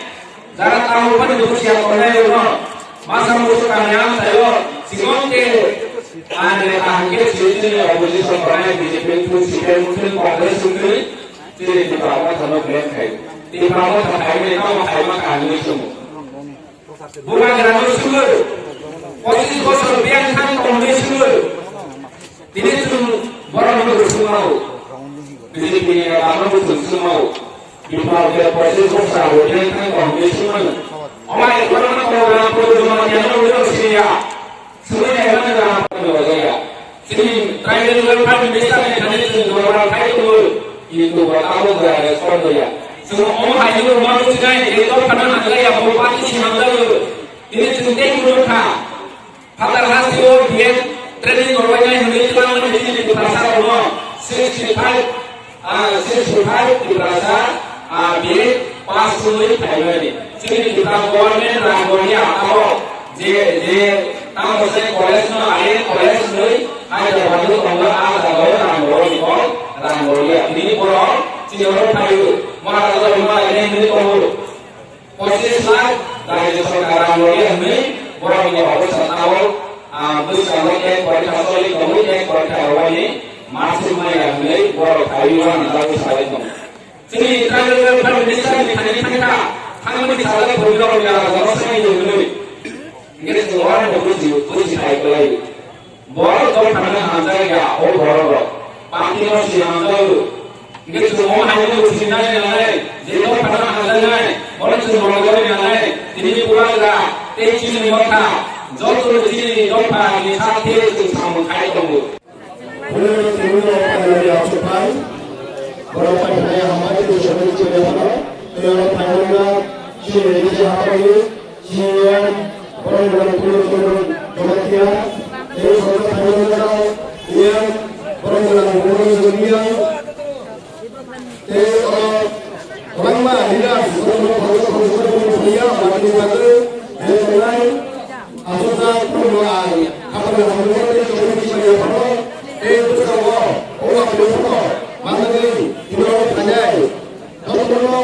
jara tamo phani busia tongnai rok no, masa musu kanya sayo, sikon ke, ane kaham ke sini opposition tongnai B J P wngthun, C P M wngthun, Congress wngthun, tini Tipra Motha no blame khai. Tipra Motha khai mani tamo khai ma kaham ni sumu. Bubagra no sumu. Pochis bosor biyang thang tongni sumu. Tini chwng borok no chwng mao. B J P ni neta no chwng chwng mao. Bipal ke pochis bosor abo tini thang tong tini chwng mano. Omo hai borok no program program ya no wiro siya. Chwng ya no gram program ya. Chini tribal welfare minister ni thani chwng program khai ko. Kintu bo abo gra respond ya. Chwng omo hai no ma chwng nai ni to kana nang ya bo party si nang da. Tini chwng tei ko kha. Phatar hasteo B Ed training rwbainai hwnwi twlangmani chini Tiprasa rokno sixty five, ah, sixty five Tiprasa, ah, B Ed pass wngwi phaimani. Chini Tipra government rang rwya abo je, je tamo se college no I A college wngwi Hyderabad o tongo, ah, jagao rang rwni kok rang rwya. Bini borok chini oro phaio, Maharaja rwma lainai hwnwi tongo. Pochis lakh rajya sorkar rang rwya hwnwi borokni office o tabuk, ah, bwskango ek porikha choli tongo, ek porikha rwbaini marksheet maya hwnwi borok phaiwi uanajagwi saui tongo. Chini tribal welfare minister ni thani thangkha, thangmani sajak bwrwirokni rajagorno saui hwnwi. Hwnkhe chwng oro buji, buji khai kwlai. Borok dophano hamjakya, o borok rok. Party no si hamjago. Hingke chwng omo hai no sinai nangnai, je dophano hamjaknai, borok chwng borok jagwi nangnai. Tini ni bubagra tei chini ni motha, joto chini ni dopha ni sakhe chwng samung khai tongo. Borok chini ni motha ni aswk phai, borok pai thangya hambai tei chini ni chini ni motha, tei borok phai thangya chini ni chini ni motha. C E M, borok rok ni phuru rok rok Jamatia, tei sorkar thani rok rok, E M, borok rok ni phuru rok Jamatia, tei oro kwbangma leaders, borok rok phuru rok phuru rok phuru ya, mani bagwi, je tongnai, aswkjak phuru rok ang, khapang hamjakmani chobani chobani aphano, tei bwskango, o aphano, manjagwi, phuru rok thanai, jotono,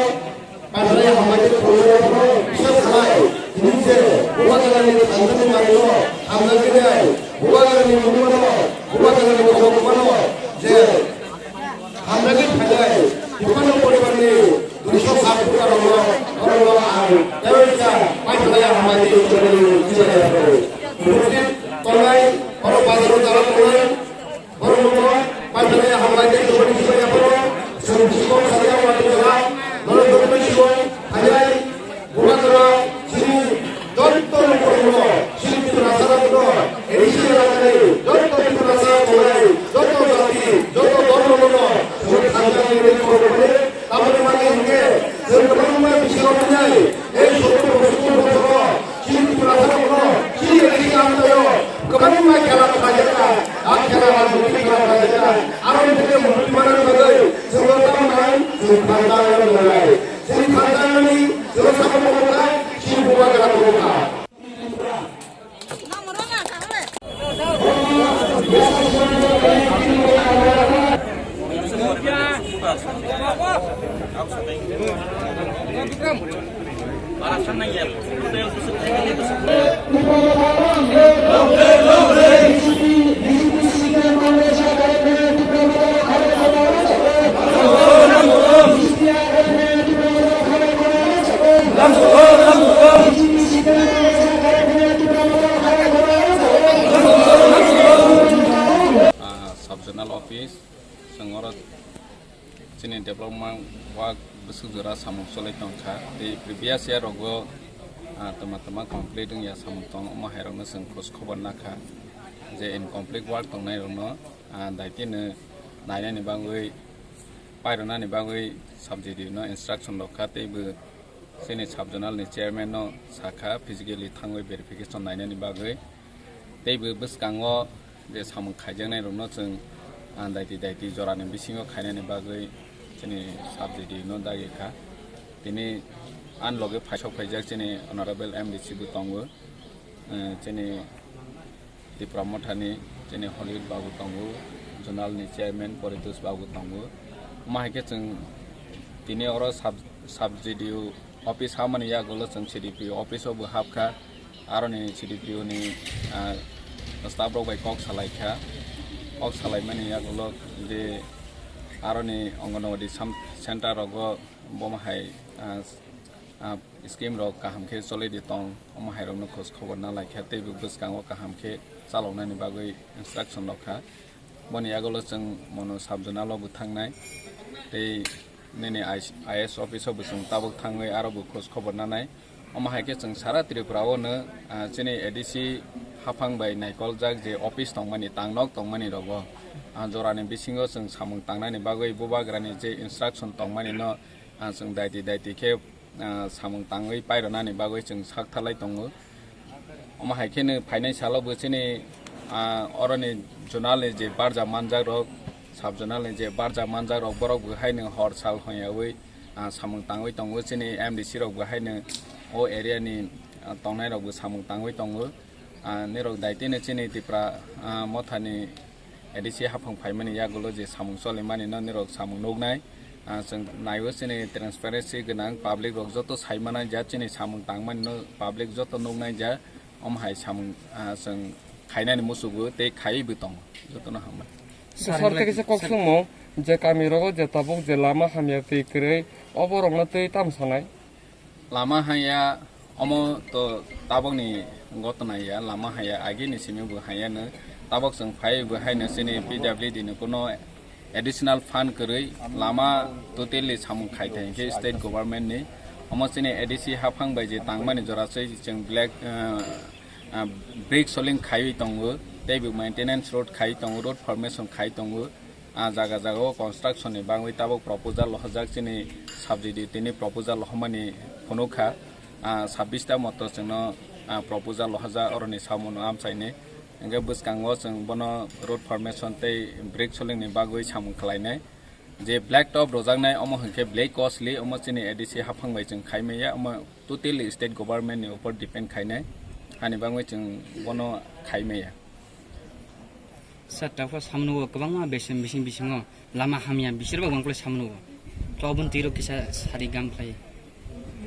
Paithaknai hamjaknai khoroksa phano biswas khlai, tini je Bubagrani thangjani manwino hamjaknai, Bubagrani nungmano, Bubagrani khorokmano je hamjaknai phainai, Bubagra poribarni duiso sat bubagrano, borokno ang teibo kisa paithaknai hamjaknai khoroksa phano. Tongnai, oro bazaro jara tongnai, Borok rokno paithaknai hambai tei tubani kibai yapharo chwng chikon sariya wadi jora norok dokmani sibai phainai bubagra chini jotto borokno chini Tiprasa rokno A D C rokni jotto Tiprasa tongnai jotto jati jotto dhormo rokno chwng thangjani rwi khorokmani tamoni mani hwnkhe chwng kwbangma bisingo phainai ei sottor bosor bosoro Chini Tiprasa rokno, chini rikhi amchaio, kwbangma khela khlaijak, a khela rajniti khela khlaijak, aro bini murti manani bagwi, chwngno tamo nai, chwng thansa wngna nangnai. Chini thansa wngmani, chwngno sabo mokol kha, chini bubagra Ah, sub zonal office, chwng oro chini development work bwswk jora samung choli tongkha. Tei previous year rogo, ah, twma twma complete wngya samung tong, omo hai rokno chwng khoj khobor nakha je incomplete work tongnai rokno, ah, daitino nainani bagwi, pairwnani bagwi sub G D O no instruction rokha, tei bo chini sub zonal ni chairman no sakha physically thangwi verification nainani bagwi. Tei bo bwskango je samung khaijaknai rokno chwng, ah, daiti daiti jorani bisingo khainani bagwi chini sub G D O no dagi kha. Tini ani loge phaisok phaijak chini honorable M D C bo tongo. Eh, chini Tipra Mothani chini Hollywood babu tongo, zonal ni chairman Paritosh babu tongo. Omo hai khe chwng tini oro sub, sub G D O office hamani yagulo chwng C D P O office o bo hapkha. Aroni C D P O ni, ah, staff rok bai kok salai kha. Kok salai mani yagulo je aroni Anganwadi sam-, center rogo bomo hai, ah, ah, scheme rok kaham khe choli di tong, omo hai rokno khoj khobor na lai kha, tei bo bwskango kaham khe chaloknani bagwi instruction rok kha. Boni yagulo chwng mono sub zonal o bo thangnai, tei nini I S office o bo chwng tabuk thangwi aro bo khoj khobor nanai. Omo hai khe chwng sara Tripura o no, ah, chini A D C haphang bai naikoljak je office tongmani, tangnok tongmani rogo, ah, jorani bisingo chwng samung tangnani bagwi bubagrani je instruction tongmani no, ah, chwng daiti daiti khe ah, samung tangwi pairwnani bagwi chwng sak thalai tongo. Omo hai kheno phainai salo bo chini, ah, oroni zonal ni je barja manjak rok, sub zonal ni je barja manjak rok, borok bo haino hor sal hwnyaui, ah, samung tangwi tongo. Chini M D C rok bo haino o area ni, ah, tongnai rok bo samung tangwi tongo. Ah, nirok daitino chini Tipra, ah, Mothani A D C haphang phaimani yagulo je samung cholimani no nirok samung nuknai. Ah, chwng naiwi chini transparency gwnang, public rok joto saimana ja chini samung tangmani no public joto nuknai ja, omo hai samung, ah, chwng khainani muchugo tei khaiwi bo tongo, jotono hambai. Sir, kisa kok swngmung je kami rogo je tabuk je lama hamya twi kwrwi, obo rokno twi tamo sanai? Lama haya, omo to tabokni gotona ya, lama haya, agini simi bo haya no, tabok chwng phai bo haino chini P W D ni kuno additional fund kwrwi, lama totally samung khai thai hinkhe state government ni, omo chini A D C haphang bai je tangmani jora se chwng black, ah, ah, brick soling khaiwi tongo, tei bo maintenance road khai tongo, road formation khai tongo. Ah, jaga jaga o construction ni bagwi tabuk proposal lohajak chini sub G D O tini proposal lohomani phunukha. Ah, sabbish ta moto chwngno, ah, proposal lohajak oroni samungno amchaini. Hingke bwskango chwng bono road formation tei brick soling ni bagwi samung khlainai. Je black top rojaknai omo hwnkhe belai costly, omo chini A D C haphang bai chwng khaimaya, omo totally state government ni upor depend khainai. Ani bagwi chwng bono khaimaya. Sir, takhu samno kwbangma besem bising bisingo lama hamya bisirbo bangkhlai samno. To aboni tiro kisa sari gam khlai.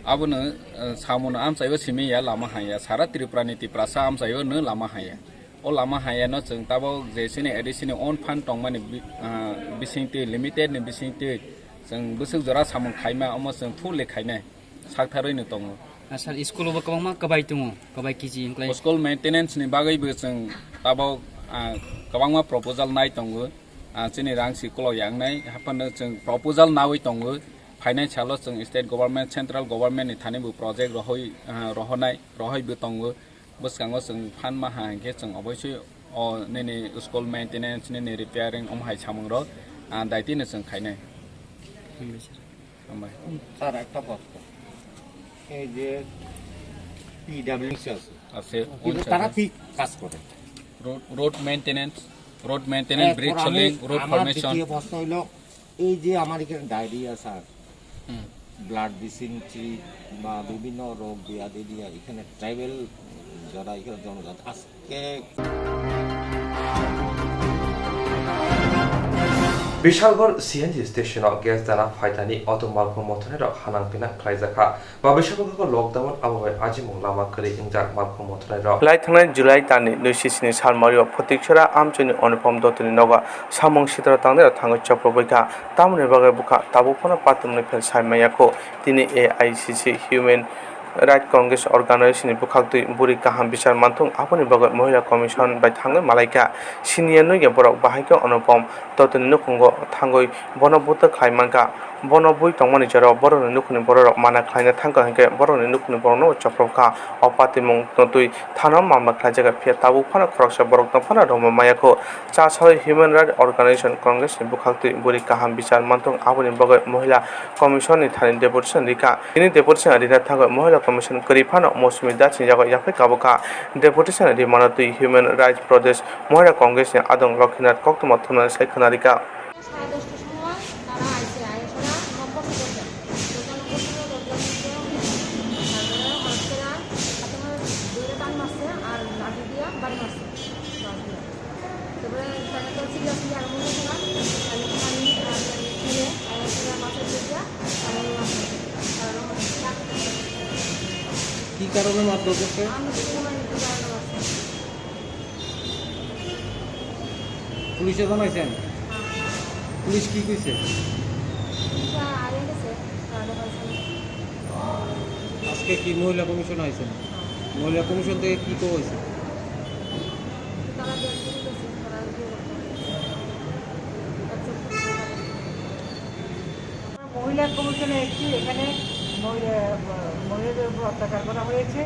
Abono, eh, samono amchaibo simi ya lama haya. Sara Tripura ni Tiprasa amchaio no lama haya. O lama haya no chwng tabok je chini A D C ni own fund tongmani bi-, ah, bisingtwi, limited ni bisingtwi chwng bwswk jora samung khaima omo chwng fully khainai. Saktharwi no tongo. Ah, sir, school o bo kwbangma kwbai tongo, kwbai kiji wngkhlai. School maintenance ni bagwi bo chwng tabok, ah, kwbangma proposal nai tongo. Ah, chini rang si kolok yang nai, haphano chwng proposal nawi tongo. Phainai salo chwng state government, central government ni thani bo project rohoi, ah, rohonai, rohoi bo tongo. Bwskango chwng phan maha hinkhe chwng oboisoi o nini school maintenance, nini repairing, omo hai samung rok, ah, daitino chwng khainai. Hambai, sir. Hambai. Sir, একটা প্রশ্ন। এই যে পিডাব্লিউসি আছে, আছে, কিন্তু তারা কি কাজ করে? Road, road maintenance, road maintenance, হ্যাঁ, brick আমি, soling, road আমার formation। দ্বিতীয় প্রশ্ন হইল, এই যে আমার এখানে ডায়রিয়া, স্যার, হুম। ব্লাড ডিসেন্ট্রি বা বিভিন্ন রোগ ব্যাধি দিয়ে এখানে ট্রাইবেল যারা এখানে জনজাত আজকে Bishalgarh C N G station-o gas dana phaithani auto malkhung mothornairok hanang pinang khlaijakha. Ba bishalgarh lockdown abo bai ajimung lama kwrwi wngjak malkhung mothornairok. Lai thangnai July talni nui sisini salmario Photiksora amchini Anupam Dottoni nogo samung sitra tangnairok thangwi chopropbaikha. Tamoni bagwi bwkha tabuk phano patimungni phel sai manya kho. Tini A I C C Human Right Congress Organization ni bwkhaktwi bwrwi kaham bichar manthung, aboni bagwi Mohila Commission bai thangwi malaikha. Siniya nwi ya borok bahai khe Anupam Dottoni nukhungo thangwi bono butwk khlai mankha. Bono bui tongmani jorao borokni nukhungni bororok mana khlaina thangkha hinkhe borokni nukhungni borokno chopropkha. O patimung twi thana mamla khlaijak phiya tabuk phano khoroksa borokno phano rwma maya kho. Cha salwi Human Rights Organization Congress ni bwkhaktwi bwrwi kaham bichar manthung, aboni bagwi Mohila Commission ni thani deputation rikha. Tini deputation rina thangwi Mohila Commission kwrwi phano Mosumi Das ni yago yaphai kabukha. Deputation rimano twi Human Rights Pradesh Mohila Congress ni adong Lokhinath koktwma thumnani sai khwna rikha. সাড়ে দশটার সময় তারা আইসে, আইসে ওরা নক করছে। দোকান করছিল, দরজা খুলছে, তারপরে হঠাৎ করে হাতে ধরে টান মারছে আর লাঠি দিয়ে বাড়ি মারছে। তারপরে তাকে তো চিল্লাচিল্লি আরম্ভ হয়েছিল। আমি, আমি, আর ছেলে, আর ছেলে বাসায় গিয়ে আমি মারছি। কারণ কি কারণে মারধর করছে? আমি তো কোনো একটু কারণে মারছি। পুলিশে জানাইছেন? পুলিশ কি কইছে? পুলিশে আগে গেছে, তাহলে হয়েছে। আজকে কি মহিলা কমিশন আইছেন? মহিলা কমিশন থেকে কি কওয়া হয়েছে? তারা দেখতে গেছে, তারা ইয়ে করতে গেছে। মহিলা কমিশনে একটি এখানে মহিলা, মহিলাদের উপর অত্যাচার করা হয়েছে,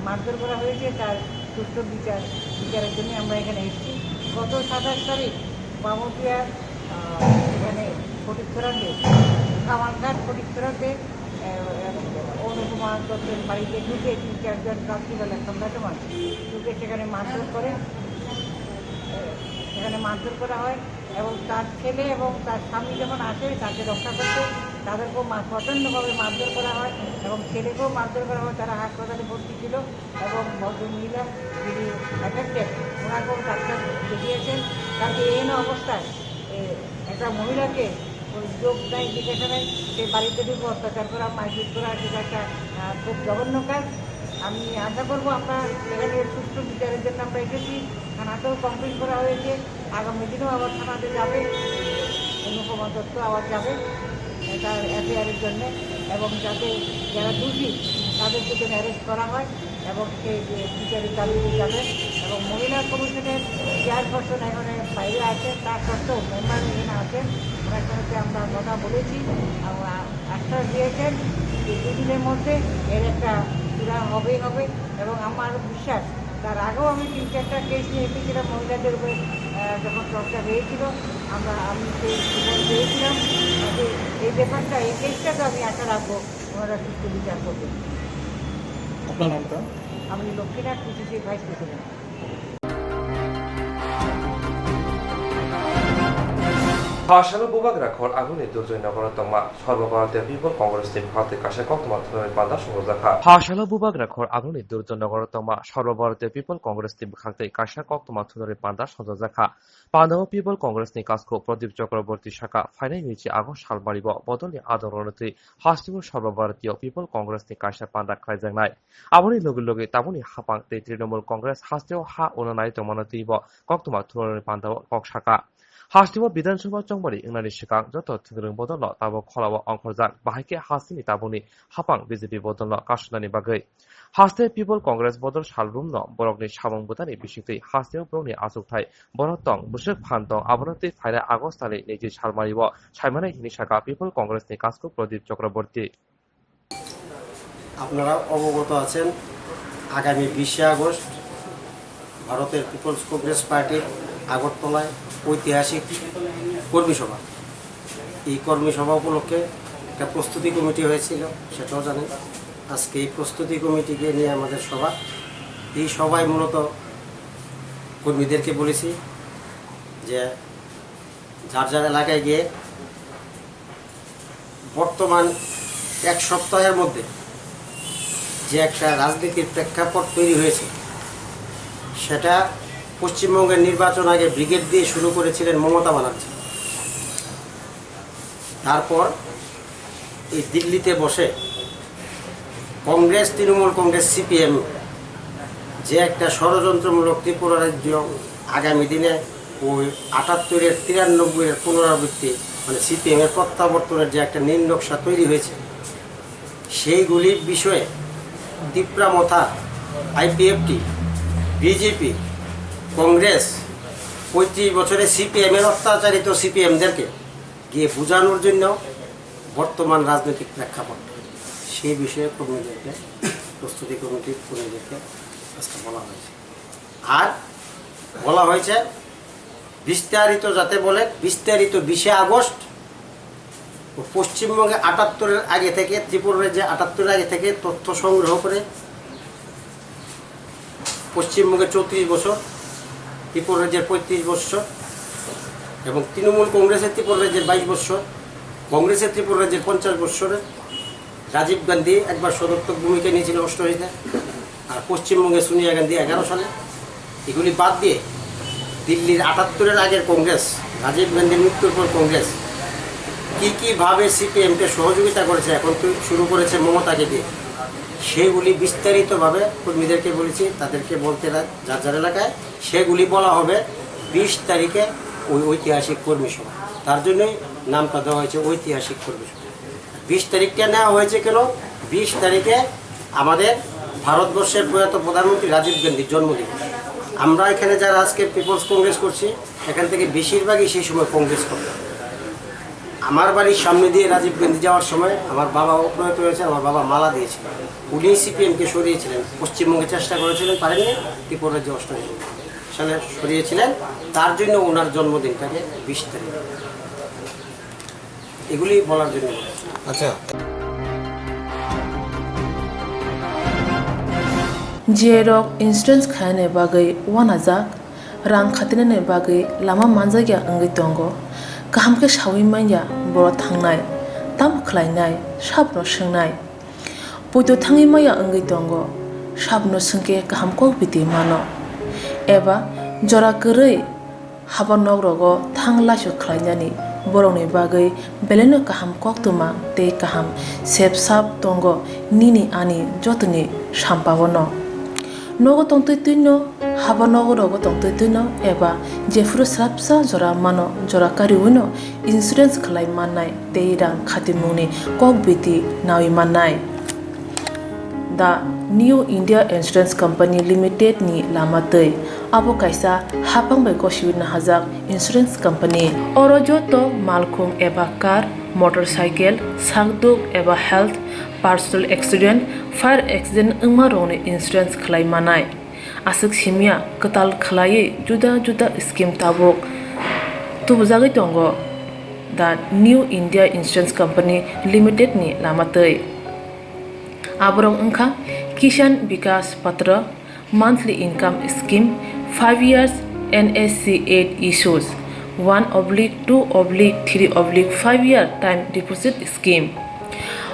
মারধর করা হয়েছে, তার সুষ্ঠু বিচার, বিচারের জন্য আমরা এখানে এসেছি। গত সাতাশ তারিখ বামুটিয়া, আহ, এখানে ফটিকছড়াতে, কামালঘাট ফটিকছড়াতে, আহ, অনুপমা দত্তের বাড়িতে ঢুকে তিন চারজন রাত্রিবেলা সন্ধ্যার সময় ঢুকে সেখানে মারধর করে, আহ, সেখানে মারধর করা হয়। এবং তার ছেলে এবং তার স্বামী যখন আসে তাকে রক্ষা করতে, তাদেরকেও মা-, প্রচণ্ডভাবে মারধর করা হয় এবং ছেলেকেও মারধর করা হয়। তারা হাসপাতালে ভর্তি ছিল এবং ভদ্রমহিলা যিনি অ্যাফেক্টেড, ওনাকেও ডাক্তার দেখিয়েছেন। তাকে এহেন অবস্থায়, এ, একটা মহিলাকে ওই যোগ নাই, জিজ্ঞাসা নাই, সে বাড়িতে ঢুকে অত্যাচার করা, মারপিট করা, সেটা একটা, আহ, খুব জঘন্য কাজ। আমি আশা করবো আপনারা এখানে সুষ্ঠু বিচারের জন্য আমরা এসেছি, থানাতেও কমপ্লেন করা হয়েছে। আগামী দিনেও আবার থানাতে যাবে, অনুপমা দত্ত আবার যাবে তার এফআইআরের জন্য, এবং যাতে যারা দোষী তাদেরকে যেন অ্যারেস্ট করা হয় এবং সেই যে বিচারের দাবিতে যাবে। এবং মহিলা কমিশনের চেয়ারপারসন এখানে বাইরে আছেন, তা সত্ত্বেও মেম্বার এখানে আছেন, ওনার সাথে আমরা কথা বলেছি এবং আ-, আশ্বাস দিয়েছেন যে দুদিনের মধ্যে এর একটা চূড়া হবেই হবে। এবং আমার বিশ্বাস, তার আগেও আমি তিন চারটা কেস নিয়ে এসেছিলাম মহিলাদের উপরে, আহ, যখন টর্চার হয়েছিল, আমরা, আমি সেই সুযোগ পেয়েছিলাম। কাজে এই ব্যাপারটা, এই কেসটা তো আমি আশা রাখবো ওনারা সুষ্ঠু বিচার করবেন। আপনার নামটা? আমি লক্ষ্মীনাথ, পিসিসির vice president. Phasalo Bubagra khor aguni Durjoy Nogoro tongma Sarva Bharatiya People Congress ni bwkhaktwi kaisa koktwma thunani panda songjakha. Phasalo Bubagra khor aguni Durjoy Nogoro tongma Sarva Bharatiya People Congress ni bwkhaktwi kaisa koktwma thunani panda songjakha. Pandao People Congress ni kasku Pradip Chakraborty saka phainai nui chi August salmari bo bodolni adong rwnwi twi hasteo Sarva Bharatiya People Congress ni kaisa panda khlaijaknai. Aboni logi logi tabukni haphang tei Trinamool Congress hasteo ha unanai tongmano twibo koktwma thunani pandao kok saka. Hasteo Bidhan Sabha chongmani wngnani swkang joto thwngwrwng bodolno tabuk kholao ongkhorjak, bahai khe hasteni tabukni haphang B J P bodolno kasonani bagwi. Haste People Congress bodol salbrumno borokni samung bwtani bisingtwi hasteo borokni achukthai borok tong, bwswk phan tong, abono twi phainai August talni niji salmario saimanai hwnwi saka People Congress ni kasku Pradip Chakraborty. আপনারা অবগত আছেন, আগামী বিশে আগস্ট ভারতের পিপলস কংগ্রেস পার্টির আগরতলায় ঐতিহাসিক কর্মী সভা। এই কর্মী সভা উপলক্ষে একটা প্রস্তুতি কমিটি হয়েছিল, সেটাও জানেন। আজকে এই প্রস্তুতি কমিটিকে নিয়ে আমাদের সভা। এই সভায় মূলত কর্মীদেরকে বলেছি যে যার যার এলাকায় গিয়ে বর্তমান এক সপ্তাহের মধ্যে যে একটা রাজনীতির প্রেক্ষাপট তৈরি হয়েছে, সেটা পশ্চিমবঙ্গের নির্বাচন আগে ব্রিগেড দিয়ে শুরু করেছিলেন মমতা ব্যানার্জি। তারপর এই দিল্লিতে বসে কংগ্রেস, তৃণমূল কংগ্রেস, সিপিএম যে একটা ষড়যন্ত্রমূলক ত্রিপুরা রাজ্য আগামী দিনে ওই আটাত্তরের, তিরানব্বইয়ের পুনরাবৃত্তি, মানে সিপিএম এর প্রত্যাবর্তনের যে একটা নীল নকশা তৈরি হয়েছে, সেইগুলির বিষয়ে তিপ্রা মথা, আইপিএফটি, বিজেপি, কংগ্রেস, পঁয়ত্রিশ বছরে সিপিএম এর অত্যাচারিত সিপিএমদেরকে গিয়ে বোঝানোর জন্য বর্তমান রাজনৈতিক প্রেক্ষাপট, সেই বিষয়ে কর্মীদেরকে, প্রস্তুতি কমিটির কর্মীদেরকে আজকে বলা হয়েছে। আর বলা হয়েছে বিস্তারিত, যাতে বলে বিস্তারিত বিশে আগস্ট ও পশ্চিমবঙ্গে আটাত্তরের আগে থেকে, ত্রিপুরা রাজ্যে আটাত্তরের আগে থেকে তথ্য সংগ্রহ করে পশ্চিমবঙ্গে চৌত্রিশ বছর, ত্রিপুরা রাজ্যের পঁয়ত্রিশ বছর এবং তৃণমূল কংগ্রেসের ত্রিপুরা রাজ্যের বাইশ বছর, কংগ্রেসের ত্রিপুরা রাজ্যের পঞ্চাশ বছরের রাজীব গান্ধী একবার সদর্থক ভূমিকা নিয়েছিলেন অষ্টআশিতে, আর পশ্চিমবঙ্গে সোনিয়া গান্ধী এগারো সালে। এগুলি বাদ দিয়ে দিল্লির আটাত্তরের আগের কংগ্রেস, রাজীব গান্ধীর মৃত্যুর পর কংগ্রেস কী কীভাবে সিপিএমকে সহযোগিতা করেছে, এখন তো শুরু করেছে মমতাকে দিয়ে, সেগুলি বিস্তারিতভাবে কর্মীদেরকে বলেছি, তাদেরকে বলতে রা-, যার যার এলাকায় সেগুলি বলা হবে বিশ তারিখে ওই ঐতিহাসিক কর্মী সভা। তার জন্যই নামটা দেওয়া হয়েছে ঐতিহাসিক কর্মী সভা। বিশ তারিখটা নেওয়া হয়েছে কেন? বিশ তারিখে আমাদের ভারতবর্ষের প্রয়াত প্রধানমন্ত্রী রাজীব গান্ধীর জন্মদিন। আমরা এখানে যারা আজকে পিপলস কংগ্রেস করছি, এখান থেকে বেশিরভাগই সেই সময় কংগ্রেস করত। আমার বাড়ির সামনে দিয়ে রাজীব গান্ধী যাওয়ার সময় আমার বাবাও প্রয়াত হয়েছে, আমার বাবা মালা দিয়েছিল। উনি সিপিএমকে সরিয়েছিলেন, পশ্চিমবঙ্গে চেষ্টা করেছিলেন, পারেননি, ত্রিপুরা রাজ্যে অষ্টআশি সালে সরিয়েছিলেন। তার জন্য ওনার জন্মদিনটাকে বিশ তারিখ, এগুলি বলার জন্য বলেছি। আচ্ছা। J rok insurance khaina bagwi uanajak, rang khatinani bagwi lama manjakya wngwi tongo. Kaham khe saui manya borok thangnai, tamo khlainai, sabono swngnai. Poito thangwi maya wngwi tongo, sabono swngkhe kaham kok biti mano. Eba jora kwrwi haba nok rogo thang laisu khlainani borokni bagwi belaino kaham koktwma tei kaham sep sap tongo nini ani jotoni sampaono. Nogo tongtwi twino, haba nogo rogo tongtwi twino eba jephuru swrapsa jora mano, jora kariwino insurance khlai mannai tei rang khatimungni kok biti nawi mannai. The New India Insurance Company Limited ni lama twi. Abo kaisa haphang bai gosiwi nahajak insurance company. Oro joto malkhung eba car, motorcycle, sakduk eba health, personal accident, fire accident wngma rokni insurance khlai manai. Aswk simya kwtal khlaiwi juda juda scheme tabuk tubujagwi tongo The New India Insurance Company Limited ni lama twi. Aborok wngkha Kisan Vikas Patra, monthly income scheme, five years N S C eight issues, one oblique two oblique three oblique five year time deposit scheme.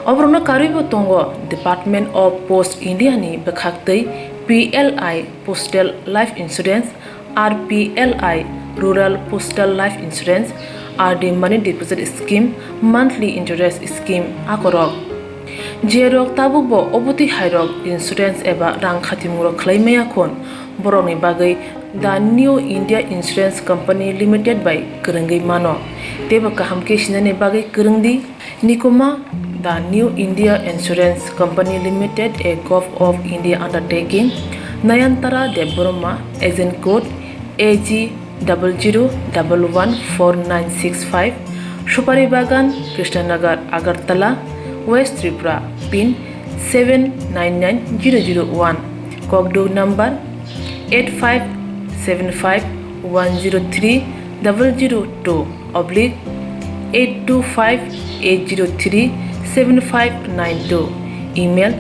Oborokno karwibo tongo Department of Post India ni bwkhaktwi P L I Postal Life Insurance, R P L I Rural Postal Life Insurance, R D Money Deposit Scheme, Monthly Interest Scheme akorok. Jerok tabukbo obotwi hairok insurance eba rang khatimungrok khlai maya khun, borokni bagwi The New India Insurance Company Limited bai kwrwngwi mano, teibo kaham khe sinani bagwi kwrwngdi. Nikuma, The New India Insurance Company Limited, a Govt of India undertaking, Nayantara Debbarma, agent code A G double zero double one four nine six five, Supari Bagan, Krishnanagar, Agartala, West Tripura, pin seven nine nine zero zero one, Kokduk number eight five seven five one zero three double zero two oblique eight two five eight zero three seven five nine two, email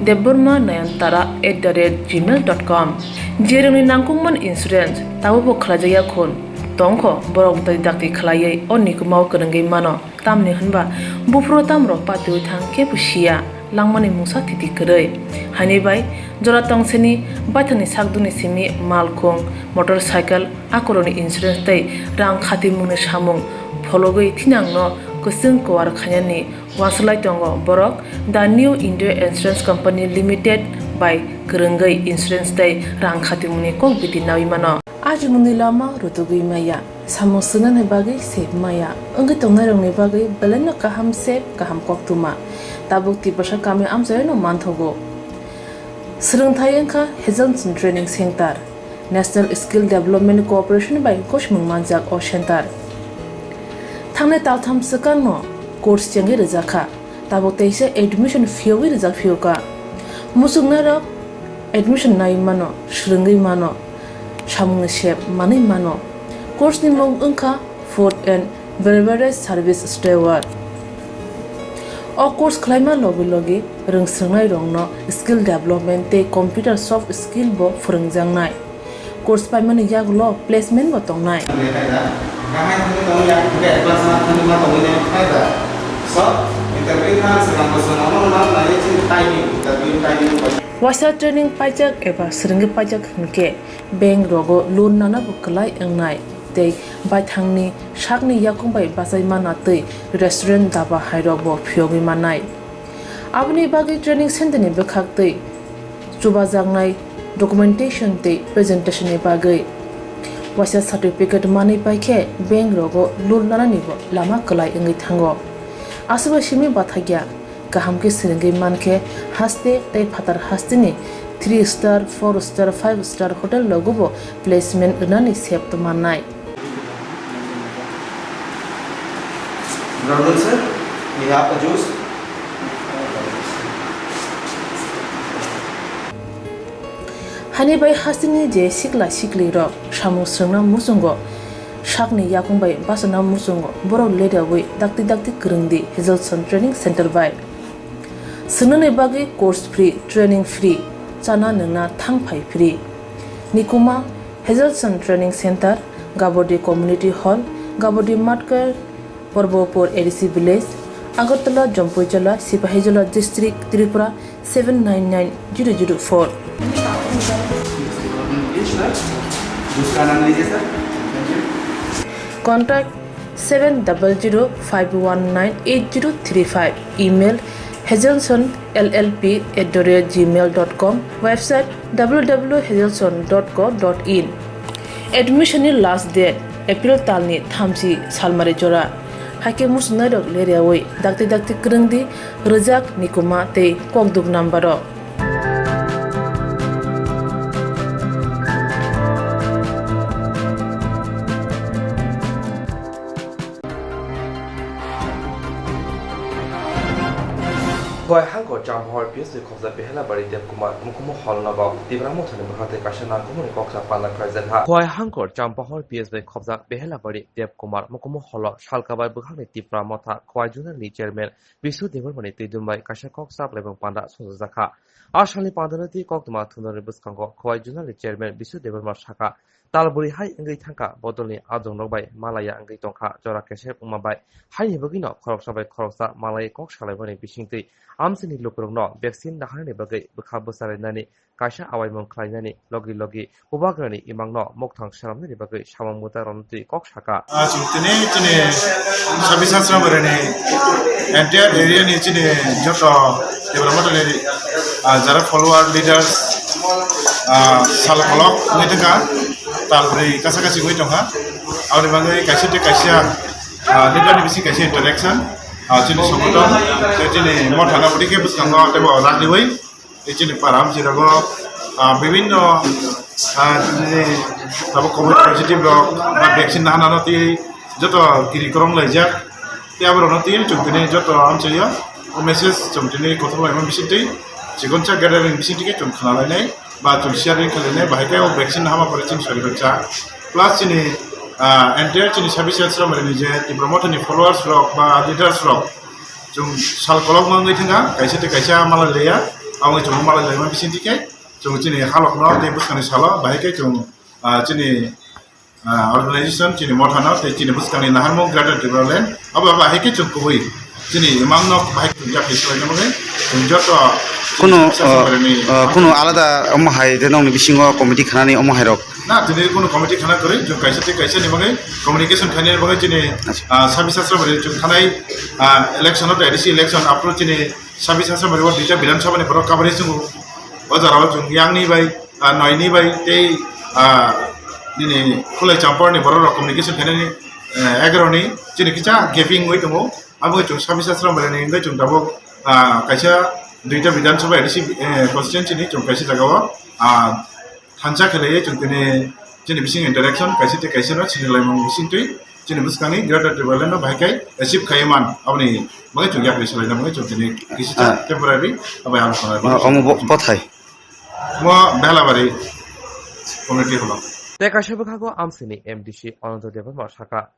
debbarma nayantara at the rate gmail dot com. Jerokni nangkukmani insurance tabukbo khlaijakya khun tongkho, borok bwtwi dakti khlaiwi o nikumao kwrwngwi mano. Tamni hwnba buphuru tamrok patiwi thang kebo siya, langmani mungsa thiti kwrwi. Haini bai jora tongsini baithangni sakdukni simi malkhung, motorcycle, akorokni insurance tei rang khatimungni samung phologwi thinangno kwchwng kwar khainani uansuk lai tongo borok The New India Insurance Company Limited bai kwrwngwi insurance tei rang khatimungni kok bidi naui mano. Ajimungni lama rutugwi maya, samung swngnani bagwi sep maya, wngwi tongnairokni bagwi belaino kaham sep, kaham koktwma. Tabuk Tiprasa kami amchaino manthogo. Swrwngthai wngkha Hazelson Training Center, National Skill Development Corporation bai gosimung manjak o center. Thangnai taltham swkangno course chengwi rwjakha, tabuk teisa admission phiyogwi rwjak phiyokha. Muchungnairok admission nai mano, swrwngwi mano, samungni sep manwi mano. Course ni mung wngkha Food and Beverage Service Steward. O course khlaima logi logi rwngswrwngnairokno skill development tei computer soft skill bo phwrwngjaknai. Course paimani yagulo placement bo tongnai. Waisa training paijak eba swrwngwi paijak hwnkhe bank rogo loan nana bo kwlai wngnai tei baithangni sakni yakung bai bachai mana tei restaurant, daba hairok bo phiyogwi mannai. Aboni bagwi training center ni bwkhak tei chubajaknai documentation tei presentation ni bagwi waisa certificate manwi paikhe bank rogo loan nanani bo lama kwlai wngwi thango. Aswkbai simi bathakya. Kaham khe swrwngwi mankhe haste tei phatar hasteni three star, four star, five star hotel rogobo placement rwnani sep tongmannai. Good afternoon, sir. We have a juice. Hani bai hasteni je sikla siklirok samung swrwngna muchungo, sakni yakung bai bachana muchungo, borok leryawi dakti dakti kwrwngdi Hazelson Training Center bai. Swngnani bagwi course free, training free, chana nwngna thang phai free. Nikuma Hazelson Training Center, Gabodi Community Hall, Gabodi Matkar, Porbopur A D C Village, Agartala, Jampuijala, Sipahijola District, Tripura seven nine nine zero zero four. Contact seven double zero five one nine eight zero three five. Email hazelson L L P at the rate gmail dot com. Website w w w hazelson dot co dot in. Admission ni last date April talni thamchi salmari jora. Haikhe muchungnairok leryawi dakti dakti kwrwngdi rwjak Nikuma tei kokduk number o. Khowai Hangkor Champahor P S ni khobjak Behelabari Debkumar Mukumu Hall nogo Tipra Mothani bwkhak tei kaisa nangkukmani koksa panda khlaijak kha. Khowai Hangkor Champahor P S ni khobjak Behelabari Debkumar Mukumu Hall o salkabai bwkhakni Tipra Motha Khowai Zonal ni Chairman Bisu Debbarmani twidum bai kaisa kok chaplaimung panda sojajak kha. A salni pandano tei koktwma thwngnairokni bwskango Khowai Zonal ni Chairman Bisu Debbarma sakha, talbwrwi hai wngwi thangkha, bodolni adongrok bai malaya wngwi tongkha, jora kesep wngma bai haini bagwino khoroksa bai khoroksa malaiwi kok salaimani bisingtwi amchaini lukurokno vaccine naharnani bagwi bwkha bwchalainani kaisa awaimung khlainani logi logi Bubagrani imangno mokthang swnamnani bagwi samung mwtakrokno twi kok sakha. Ah, chwng tini chini Sabisasra Murani entire area ni chini joto Tipra Mothani, ah, jara follower leaders, ah, sal kolok wngwi tongkha, talbrwi kasa kasi wngwi tongkha. Aboni bagwi kaisa tei kaisa, ah, leader ni bisi kaisa interaction, ah, chini songothon tei chini mothano bwtwi khe bwskango teibo rang riwi. Tei chini para amchirago, ah, bibinno, ah, chini tabuk covid positive rok ba vaccine naharnano twi joto kiri kwrwng laijak. Tei aborokno twi chwng tini joto amchaio o message chwng tini kothok laima bisingtwi chikonsa gathering bisingtwi khe chwng khna lainai ba chwng sharing khe lainai, bahai khe o vaccine hama pore chwng sori bakcha. Plus chini, ah, entire chini services rok ni je Tipra Mothani followers rok ba leaders rok, chwng sal kolokma wngwi thangkha, kaisa tei kaisa malai laiya, aboni chwng malai laima bisingtwi khe chwng chini halokno tei bwskangni salo bahai khe chwng, ah, chini, ah, organization, chini mothano tei chini bwskangni naharmung Greater Tipraland abo bahai khe chwng kubui chini imangno bahai chwng yakni swlaina bagwi chwng joto Kunu, ah, ah, kunu alada omo hai de nokni bisingo committee khanani omo hai rok Na, tini kuno committee khana kwrwi, chwng kaisa tei kaisa ni bagwi communication khainani bagwi chini, ah, sabis sasra bari chwng thanai, ah, election of A D C election after chini sabis sasra bari o duita Bidhan Sabha ni borok kabari chwng o jora o chwng yang ni bai, ah, noi ni bai tei, ah, nini Khulai Champar ni borok rok communication khainani, eh, egaroh ni chini kisa gaping wngwi tongo. Abo chwng sabis sasra bari ni wngwi chwng tabuk, ah, kaisa duita Bidhan Sabha A D C, eh, constituency ni chwng kaisa jaga o, ah, thansa khe laiwi chwng tini chini bising interaction kaisa tei kaisa no sini laimung bising twi chini bwskangni Greater Tipraland no bahai khe achieve khaiwi man aboni bagwi chwng yakri salaina bagwi chwng tini kisi Ah. temporary abai aro sana Ah, omo bo-, bothai. Mo Belabari community holo. Tei kaisa bwkhago amsini M D C Ananta Debbarma saka.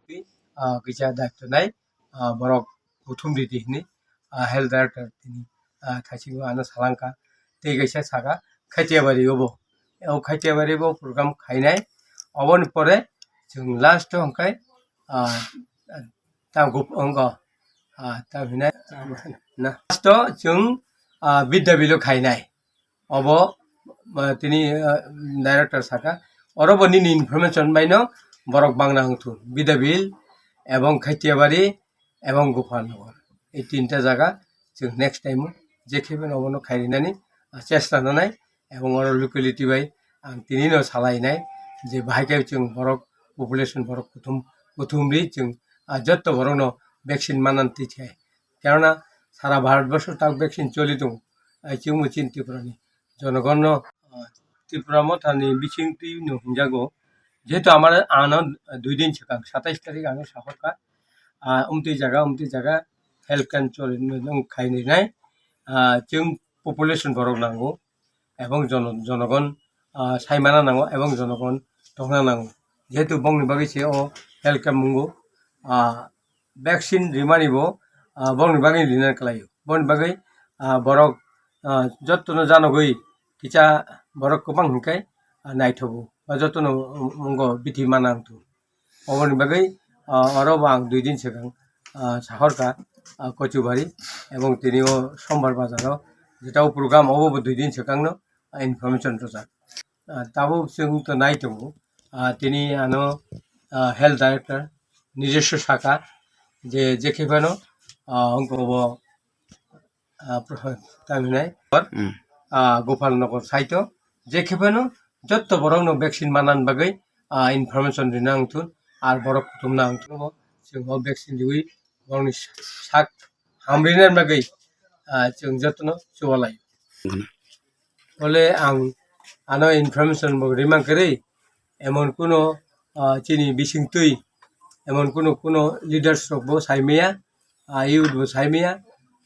Ah, kisa dakto nai. Ah, borok kuthum ridi hini, ah, health director tini, ah, thaisingo ano salangkha. Tei kaisa saka Khaitiabari obo. O Khaitiabari bo program khainai. Oboni pore chwng last o hwnkhe, ah, tamo gup-, wngkha, ah, tamo hinai, na, last o chwng, ah, Bidyabil o khainai. Obo, ah, tini, ah, director saka, oro bo nini information baino borok bangna wngthun, Bidyabil ebong Khaitiabari ebong Gopalnagar. Ei tinta jaga chwng next time o je khe phano obono khairinani, ah, chesta nanai ebong oro locality bai ang tini no salainai je bahai khe chwng borok population borok kuthum, kuthum ri chwng, ah, jotto borok no vaccine manan twi khe. Kerana sara Bharat borsho tak vaccine choli tongo. Ai chwngbo chini Tripura ni jonogon no, ah, Tripura motha ni bising twi no hinjago. Jehetu amar ano dui din swkang satais tarik ano sahorkha. Ah, umtwi jaga, umtwi jaga health camp choli no khainai. Ah, chwng population borok nango. Ebong jono-, jonogon, ah, saimana nango ebong jonogon tongna nango. Jehetu bongni bagwi se o health camp mungo, ah, vaccine rimani bo, ah, bongni bagwi rina kwlaio. Boni bagwi, ah, borok, ah, jotono janogwi kisa borok kwbang hinkhe, ah, naithogo ba jotono, um, mungo bithi mana wngthu. Oboni bagwi, ah, oro bo ang dui din swkang, ah, sahorkha, ah, Kochubari ebong tini o Sombar bazar o jeta o program obo bo dui din swkang no, ah, information rwjak. Ah, tabuk chwng to nai tongo, ah, tini ano, ah, health director nijoswo saka je, je khe phano, ah, wngkha obo, ah, pro-, tamo hinai, Hmm. ah, Gopal Nagar side o je khe phano jotto borok no vaccine manan bagwi, ah, information rina wngthun, ar borok kuthumna wngthun, chwng o vaccine riwi borokni sak hamrina bagwi, ah, chwng jotono chubalai. Bole ang ano information bo rima kwrwi, emon kuno, ah, chini bisingtwi emon kuno, kuno leaders rok bo saimaya, ah, youth bo saimaya,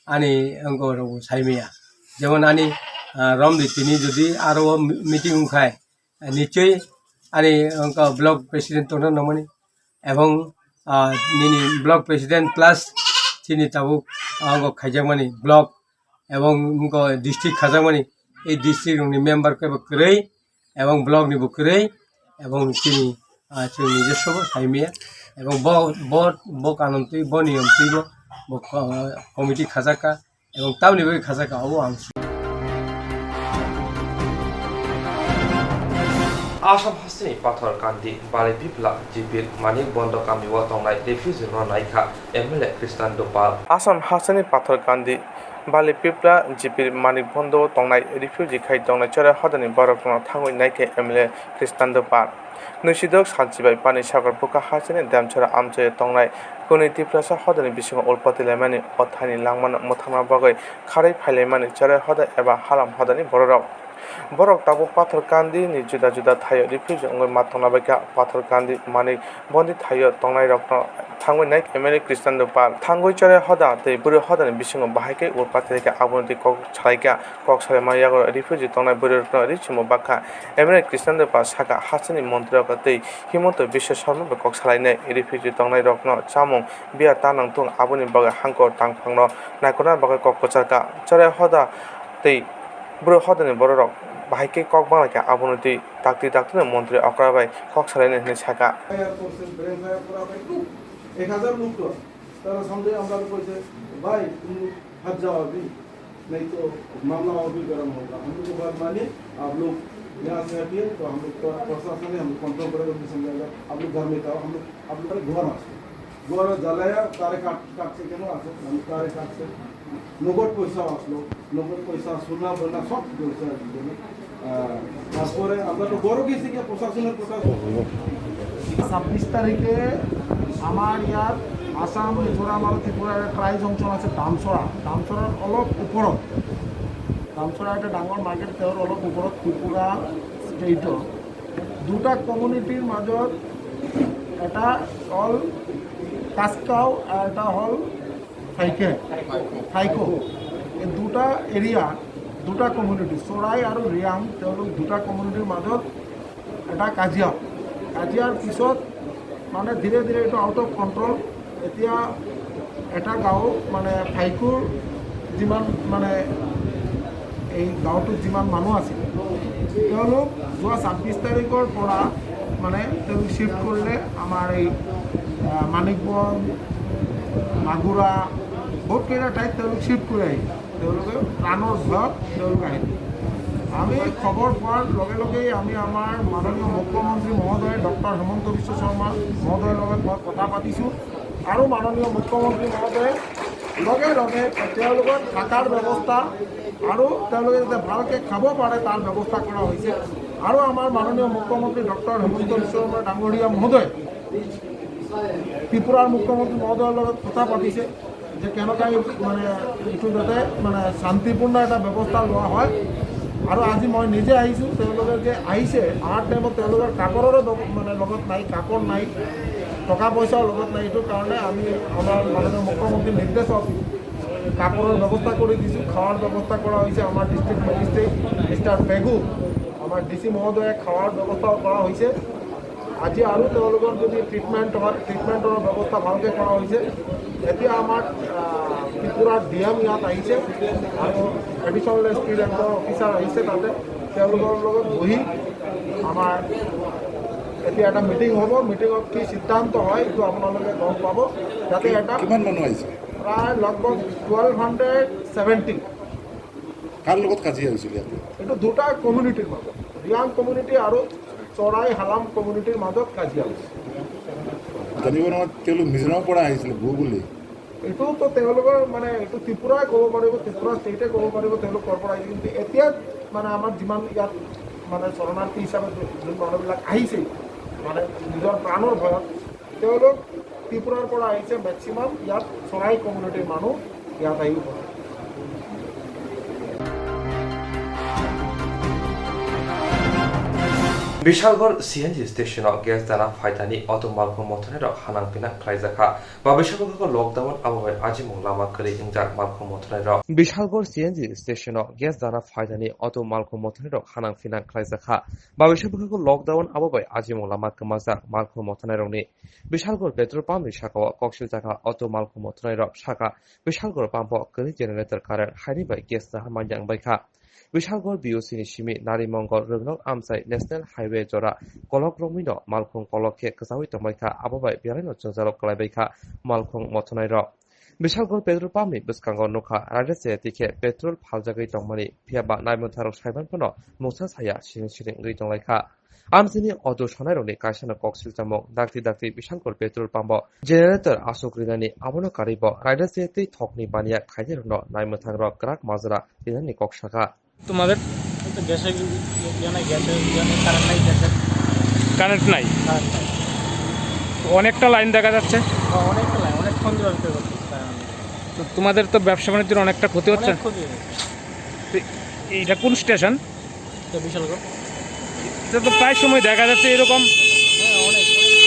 ani wngkha rok bo saimaya. Jemon ani, ah, romdi tini jodi aro o mi-, meeting wngkhai, ah, nichoi ani wngkha block president tongna nangmani, ebong, ah, nini block president plus chini tabuk, ah, wngkha khaijakmani block ebong wngkha district khajakmani, ei district rokni member khe bo kwrwi, ebong block ni bo kwrwi, ebong chini, ah, chini nijoswo bo saimaya, ebong bo, bo, bo kanam twi, bo niyom twi bo, bo ko-, committee khajak kha, ebong tamni bagwi khajak kha, obo ang. Assam hasteni Pathor Kandi, Bali Pipla, Jipir, Manik Bondo kamio tongnai refugee rokno naikha M L A Krishnendu Pal. Assam hasteni Pathor Kandi, Bali Pipla, Jipir, Manik Bondo tongnai refugee khai tongnai chwrai hodani borok rokno thangwi naikha M L A Krishnendu Pal. Nwisidok salchibai Panisagar bukha hasteni Demchara amchoi tongnai kwnwi Tiprasa hodani bisingo ulpati laimani o thaini langmano mwthangna bagwi kharwi phailaimani chwrai hoda eba halam hodani bororok. Borok tabuk Pathor Kandi ni juda juda thaio refugee wngwi ma tongna bai kha. Pathor Kandi Manik Bondi thaio tongnai rokno thangwi nai M L A Krishnendu Pal thangwi chwrai hoda tei bwrwi hodani bisingo bahai khe ulpati lai kha, abono twi kok salai kha. Kok salaima yago refugee tongnai bwrwi rokno ri chumbo bakha. M L A Krishnendu Pal saka hasteni montri rok tei Himanta Biswa Sarma bai kok salainai refugee tongnai rokno chamung biya ta nang thung, aboni bagwi hangkor tangphang no naikolna bagwi kok kwchar kha. Chwrai hoda tei bwrwi hodani bororok bahai khe kok bangla khe abono twi dakti dakti no montri okra bai kok salainai hinwi sakha. Fire করছে, brain fire করা হয়, খুব এক হাজার লোক তো তারা সন্দেহে আমরা কইছে, "ভাই, তুমি ভাগ যাও अभी, नहीं तो मामला और भी गर्म होगा।" हम लोग को बात मानिए, आप लोग यहाँ से आती है, तो हम लोग तो प्रशासन ने हमको कंट्रोल करेगा, किसी में जाएगा, आप लोग घर में जाओ, हम लोग, आप लोग घर में जाओ। गोबर जलाया, तारे काट, काट से क्या हुआ, हम तारे काट से নগদ পইচা আসলো, নগদ পইচা, সোনা, বনা সব পইচা আসলো। আহ, তারপরে আমরা তো বড় গেছি গিয়ে প্রশাসনের কথা। ছাব্বিশ তাৰিখে আমাৰ ইয়াত আছাম, মিজোৰাম আৰু ত্ৰিপুৰাৰ ট্ৰাই জংচন আছে ডামচৰা। ডামচৰাৰ অলপ ওপৰত, ডামচৰা এটা ডাঙৰ মাৰ্কেট, তেওঁৰ অলপ ওপৰত ত্ৰিপুৰা ষ্টেটৰ দুটা কমিউনিটিৰ মাজত, এটা হ'ল কাচকাও আৰু এটা হ'ল ফাইকে, ফাইকো। এই দুটা এৰিয়া, দুটা কমিউনিটি, চৰাই আৰু ৰিয়াং, তেওঁলোক দুটা কমিউনিটিৰ মাজত এটা কাজিয়া। কাজিয়াৰ পিছত মানে ধীৰে ধীৰে এইটো আউট অফ কণ্ট্ৰল। এতিয়া এটা গাঁও মানে ফাইকুৰ যিমান মানে এই গাঁওটোত যিমান মানুহ আছিল, তেওঁলোক যোৱা ছাব্বিছ তাৰিখৰ পৰা মানে তেওঁলোক শ্বিফ্ট কৰিলে আমাৰ এই, আহ, মানিকবন, মাগুৰা, বহুত কেইটা ঠাইত তেওঁলোক শ্বিফ্ট কৰি আহিল। তেওঁলোকে প্ৰাণৰ ভয়ত তেওঁলোক আহিল। আমি খবৰ পোৱাৰ লগে লগেই আমি আমাৰ মাননীয় মুখ্যমন্ত্ৰী মহোদয় ডক্টৰ হিমন্ত বিশ্ব শৰ্মা মহোদয়ৰ লগত মই কথা পাতিছোঁ আৰু মাননীয় মুখ্যমন্ত্ৰী মহোদয়ে লগে লগে তেওঁলোকৰ থকাৰ ব্যৱস্থা আৰু তেওঁলোকে যাতে ভালকৈ খাব পাৰে তাৰ ব্যৱস্থা কৰা হৈছে। আৰু আমাৰ মাননীয় মুখ্যমন্ত্ৰী ডক্টৰ হিমন্ত বিশ্ব শৰ্মা ডাঙৰীয়া মহোদয় ত্ৰিপুৰাৰ মুখ্যমন্ত্ৰী মহোদয়ৰ লগত কথা পাতিছে যে কেনেকৈ মানে এইটো যাতে মানে শান্তিপূৰ্ণ এটা ব্যৱস্থা লোৱা হয়। আৰু আজি মই নিজে আহিছোঁ, তেওঁলোকে যে আহিছে, অহাৰ টাইমত তেওঁলোকৰ কাপোৰৰো দব-, মানে লগত নাই, কাপোৰ নাই, টকা পইচাও লগত নাই। এইটো কাৰণে আমি আমাৰ মাননীয় মুখ্যমন্ত্ৰীৰ নিৰ্দেশত কাপোৰৰ ব্যৱস্থা কৰি দিছোঁ, খোৱাৰ ব্যৱস্থা কৰা হৈছে। আমাৰ ডিষ্ট্ৰিক্ট মেজিষ্ট্ৰেট মিষ্টাৰ পেগু, আমাৰ ডি চি মহোদয়ে খোৱাৰ ব্যৱস্থাও কৰা হৈছে। আজি আৰু তেওঁলোকৰ যদি ট্ৰিটমেণ্ট হয়, ট্ৰিটমেণ্টৰ ব্যৱস্থা ভালকৈ কৰা হৈছে। এতিয়া আমাৰ, আহ, ত্ৰিপুৰাৰ ডি এম ইয়াত আহিছে আৰু এডিশ্যনেল এছ পি ৰেংকৰ অফিচাৰ আহিছে তাতে। তেওঁলোকৰ লগত বহি আমাৰ এতিয়া এটা মিটিং হ'ব। মিটিঙত কি সিদ্ধান্ত হয়, এইটো আপোনালোকে গম পাব। যাতে এটা কিমান মানুহ আহিছে? প্ৰায় লগভগ টুৱেলভ হাণ্ড্ৰেড ছেভেণ্টি। কাৰ লগত কাজিয়া হৈছিল ইয়াতে? এইটো দুটা কমিউনিটিৰ মাজত, ৰিয়াং কমিউনিটি আৰু চৰাই হালাম কমিউনিটিৰ মাজত কাজিয়া হৈছে। জানিব নোৱাৰো, তেওঁলোক মিজোৰামৰ পৰা আহিছিলে, ভু বুলি। এইটোতো তেওঁলোকৰ, মানে, এইটো ত্ৰিপুৰাই ক'ব পাৰিব, ত্ৰিপুৰা ষ্টেটে ক'ব পাৰিব তেওঁলোক ক'ৰ পৰা আহিছে। কিন্তু এতিয়া, মানে, আমাৰ যিমান ইয়াত, মানে, শৰণাৰ্থী হিচাপে যোন মানুহবিলাক আহিছে, মানে, নিজৰ প্ৰাণৰ ভয়ত, তেওঁলোক ত্ৰিপুৰাৰ পৰা আহিছে, মেক্সিমাম ইয়াত চৰাই কমিউনিটিৰ মানুহ ইয়াত আহি উপস্থিত। Bishalgarh C N G station o gas dana phaithani auto malkhung mothonai rok hanang pinang khlaijakha. Ba Bishalgarh lockdown abo bai ajimung lama kwrwi wngjak malkhung mothonai rok. Bishalgarh C N G station o gas dana phaithani auto malkhung mothonai rok hanang pinang khlaijakha. Ba Bishalgarh lockdown abo bai ajimung lama kwmajak malkhung mothonai rokni. Bishalgarh petrol pump ni saka o koksil jakha auto malkhung mothonai rok saka Bishalgarh pump o kwrwi generator current haini bai gas naharma yang bai kha. Bishalgarh B O C ni simi Narimongol Rwngnok Amchai National Highway jora kolok romwi no malkhung kolok khe kwchaui tongbai kha, abo bai belai no chwngjalok kwlai bai kha malkhung mothonai rok. Bishalgarh petrol pump ni bwskango nukha raida chaya tikhe petrol phaljagwi tongmani, phiya ba naimwtharok saiman phano mungsa saya siring siring wngwi tonglai kha. Amchini auto sonairokni kaisano kok silchamung dakti dakti Bishalgarh petrol pump o generator aswk rinani, abono karwi bo raida se tei thokni baniya khainairokno naimwthangrok kwrak majra rinani kok sakha. তোমাদের তো গ্যাসের ইয়ে নাই, গ্যাসের ইয়ে নাই, কারেন্ট নাই, গ্যাসের কারেন্ট নাই? কারেন্ট নাই। অনেকটা লাইন দেখা যাচ্ছে। হ্যাঁ, অনেকটা লাইন, অনেকক্ষণ ধরে অপেক্ষা করতেছি কারেন্ট নেই। তো তোমাদের তো ব্যবসা বাণিজ্যের অনেকটা ক্ষতি হচ্ছে। অনেক ক্ষতি হয়েছে। তো এইটা কোন স্টেশন? তো বিশালগড়। এটা তো প্রায় সময় দেখা যাচ্ছে এরকম। হ্যাঁ, অনেক, অনেক,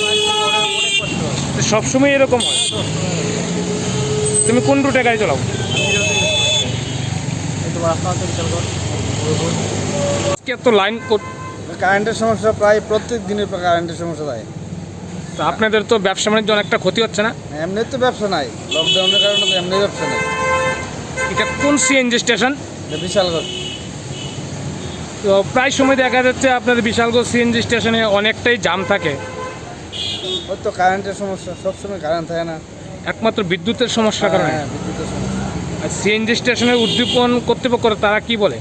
প্রায় সময় অনেক, অনেক কষ্ট হয়। তো সবসময় এরকম হয়? হ্যাঁ, সবসময় এরকম। তুমি কোন রুটে গাড়ি চালাও? আমি এই রুটে, এই তো রাস্তা আছে বিশালগড়, ময়ূরপুর। আজকে এত লাইন কর- কারেন্টের সমস্যা, প্রায় প্রত্যেক দিনের প্রায় কারেন্টের সমস্যা থাকে। তো আপনাদের তো ব্যবসা বাণিজ্য অনেকটা ক্ষতি হচ্ছে না? এমনি তো ব্যবসা নাই, লকডাউনের কারণে তো এমনি ব্যবসা নাই। এটা কোন সিএনজি স্টেশন? এটা বিশালগড়। তো প্রায় সময় দেখা যাচ্ছে আপনাদের বিশালগড় সিএনজি স্টেশনে অনেকটাই জাম থাকে। ওই তো কারেন্টের সমস্যা, সবসময় কারেন্ট থাকে না। একমাত্র বিদ্যুতের সমস্যার কারণে? হ্যাঁ, বিদ্যুতের সমস্যা। আর সিএনজি স্টেশনের উদ্দীপন কর্তৃপক্ষ তারা কি বলে?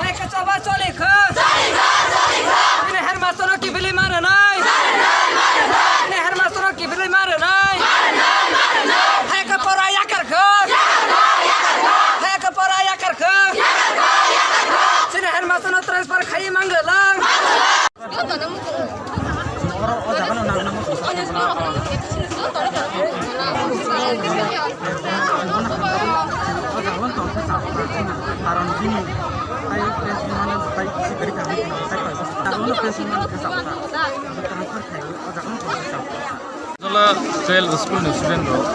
Hai khe choba choli kha. Bini headmaster no kibili mare nai. Bini headmaster no kibili mare nai. Hai khe pora yakar kha. Hai khe pora yakar kha. Chini headmaster no transfer khai mangla. Jola twelve school ni student rok,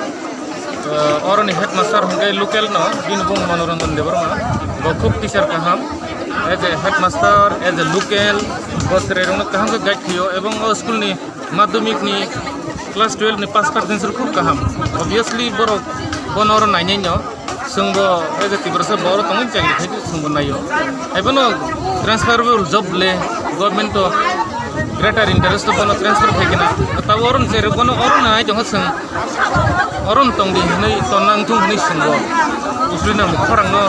uh, oroni headmaster hwnkhe local no, bini bumo Manoranjan Debbarma, bo khub teacher kaham, as a headmaster, as a local, bo chwrai rokno kaham khe guide khaio, ebong o school ni madhyamik ni class twelve ni pass percentage rok khub kaham, obviously borok bono oro nainai no. Chwngbo, eh, je Tiprasa bo oro tongwi chakri khaidi chwngbo naio. Haibono transferable job le, government to greater interest to bono transfer khaikhe na. Tabo oro je bono oro nai tongkha chwng. Oro tongdi hinwi tonna wngthung hinwi chwngbo. Usui nang khorang no,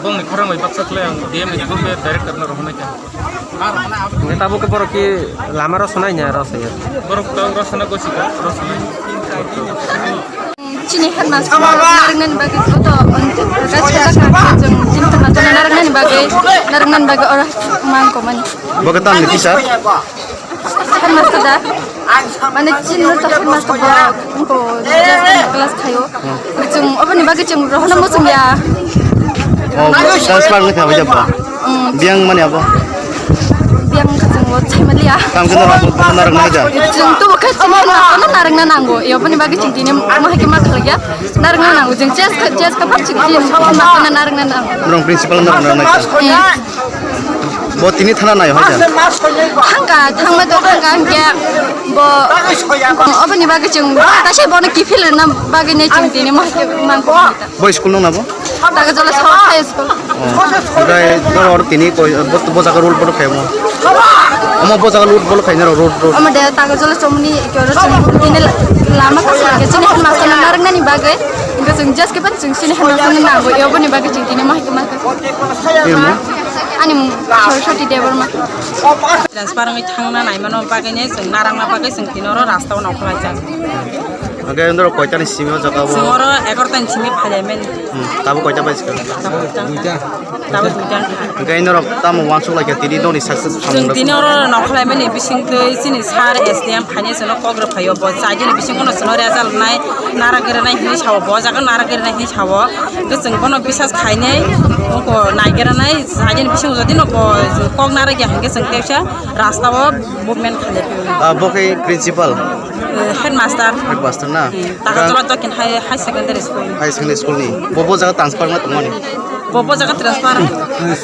bongni khorang bai baksa khlai ang D M ni group director no rohornai kha. Hingke tabuk borok ki lama rosonai nya rosaya. Borok to rosona gosi ka, rosonai. Chini headmaster narwknani bagwi joto, um, gachi kajak kha, chwng chini headmaster narwknani bagwi, narwknani bagwi oro mang komani. Bo khe tamni teacher? Headmaster da? Mane chini no headmaster bo, bo class khayo. Chwng oboni bagwi chwng rohorna muchung ya. Oh, transfer wngkha bai jabo. Mm. Biyang mani abo. Biyang kha chwng bo chaimaliya. Tamo khe norok narwkna ja. Chwng to bo khe chini no narwkna nango. Yo boni bagwi chwng tini mo hai khe ma khlaiya. Narwkna nango. Chwng chess kha, chess kha phar chwng tini ma narwkna nango. Norok principal narwkna nango. Eh. Bo tini thana nai hoja. Thangka, thangma to thangka hingke bo oboni bagwi chwng kaisa bono kiphil rwna bagwi ne chwng tini ma mangko. Bo school nung nabo? Taga jola sawa high school. Oke, tini koi bo jaga rule bolo khaimo. Omo bo jaga rule bolo khaina rule rule. Omo de taga jola chomni kyo ro chwng tini lama kasa ke chini master narwknani bagwi. Hingke chwng just ke ban chwng sini hama sini nango. Yo boni bagwi chwng tini ma hikma. Ani mung Saraswati Debbarma. Transfer wngwi thangna naimano bagwino chwng narangna bagwi chwng tini oro rasta o nongkhorlaijak. Hwnkhe norok koitani simi o jaga o? Chwng oro egarotani simi phailaimani. Hmm, tabuk koita baisika? Tabuk duita. Tabuk duita wngkha. Hwnkhe norok tamo uansuk laikha tini nokni success samung rok? Chwng tini oro nongkhorlaimani bisingtwi chini sir S D M phainai chwngno kok rwphaio, bo chaidini bisingono chwngno result rwnai, nara gwnai hinwi sao, bo jaga nara gwnai hinwi sao. Hwnkhe chwng bono bisas khainai, ungko naigeranai, ajini bisingo jodi no bo kok narwkya hwnkhe chwng teisa rasta o movement khainai. Ah, bo khe principal? Eh, Headmaster. Headmaster na? Hmm, Takarjala Dokken High, High Secondary School. High Secondary School ni. Bo bo jaga transfer ma tongmani? Bo bo jaga transfer.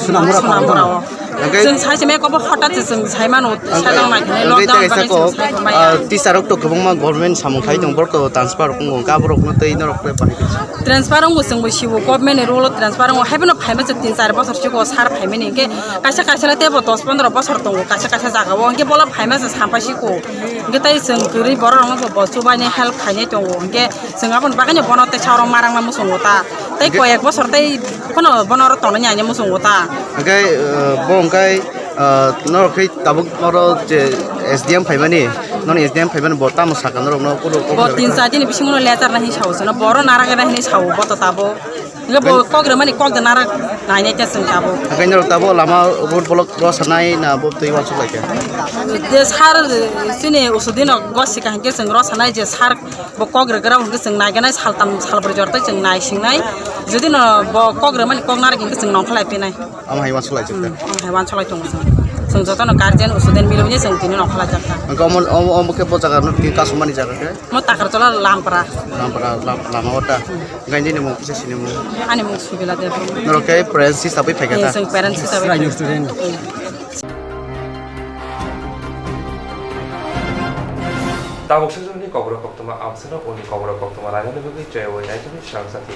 Sunamura Sunamura o. Hingke Chwng sai se me kobo hota se chwng sai mano, hingke, sajak nai khane hingke lockdown tei kaisa bani ko, chwng sai ko maya. Ah, teacher rok to kwbangma government samung khai tong, borok to transfer rok wngo, hingke aborok no tei norok khe bahai khe. Transfer wngo chwng bo sibo government ni rule o transfer wngo, haiphano phaima se tin char bosor siko sar phaimani, hingke kaisa kaisa le tebo dos pondro bosor tongo, kaisa kaisa jaga o, hingke bola phaima se sampai siko, hingke tei chwng kwrwi borok rok no bo chubaini help khainai tongo, hingke chwng aboni bagwi no bono tei saurok marang ma muchungo ta, tei hingke koyek bosor tei phano bono oro tongnai ani muchungo ta. Hingke, eh, bo hingke, eh, norok khe tabuk oro je S D M phaimani, noni S D M phaimani bo tamo saka norok no kuro kok Bo tin char dini bisingo no letter na hin sao, sino boro nara gana hin sao, bo to tabo. Nge bo kok re mani kok de nara nai ne chwng tabo. Hingke norok tabo lama road block ro sanai na bo twi wansuk lai khe. De sar sini usudino gos sika hingke chwng ro sanai je sar bo kok re gra hingke chwng nai gana sal tam sal bri jor tai chwng nai sing nai. Jodi no bo kok re mani kok nara hingke chwng nong khalai pinai. Amo hai wansuk lai chukte. Hmm, hai wansuk lai tongo chwng. Chwng jotono guardian usuden milwini chwng tini nongkha lai jakha. Hingke omo, omo, omo khe bo jaga no tini kasumani jaga khe? Mo Takarjala Lampra. Lampra, lam-, lama o ta. Hingke nini mung kisa sini mung. Ani mung Subila Debbarma. Norok khe parents hisabai phaikha ta? Eh, chwng parents hisabai Srinagar phaikha. Student. Hmm. Tabuk sujuni koboro koktoma amsano uni koboro koktoma lainani bagwi chayawai naitugwi swrang sakhi.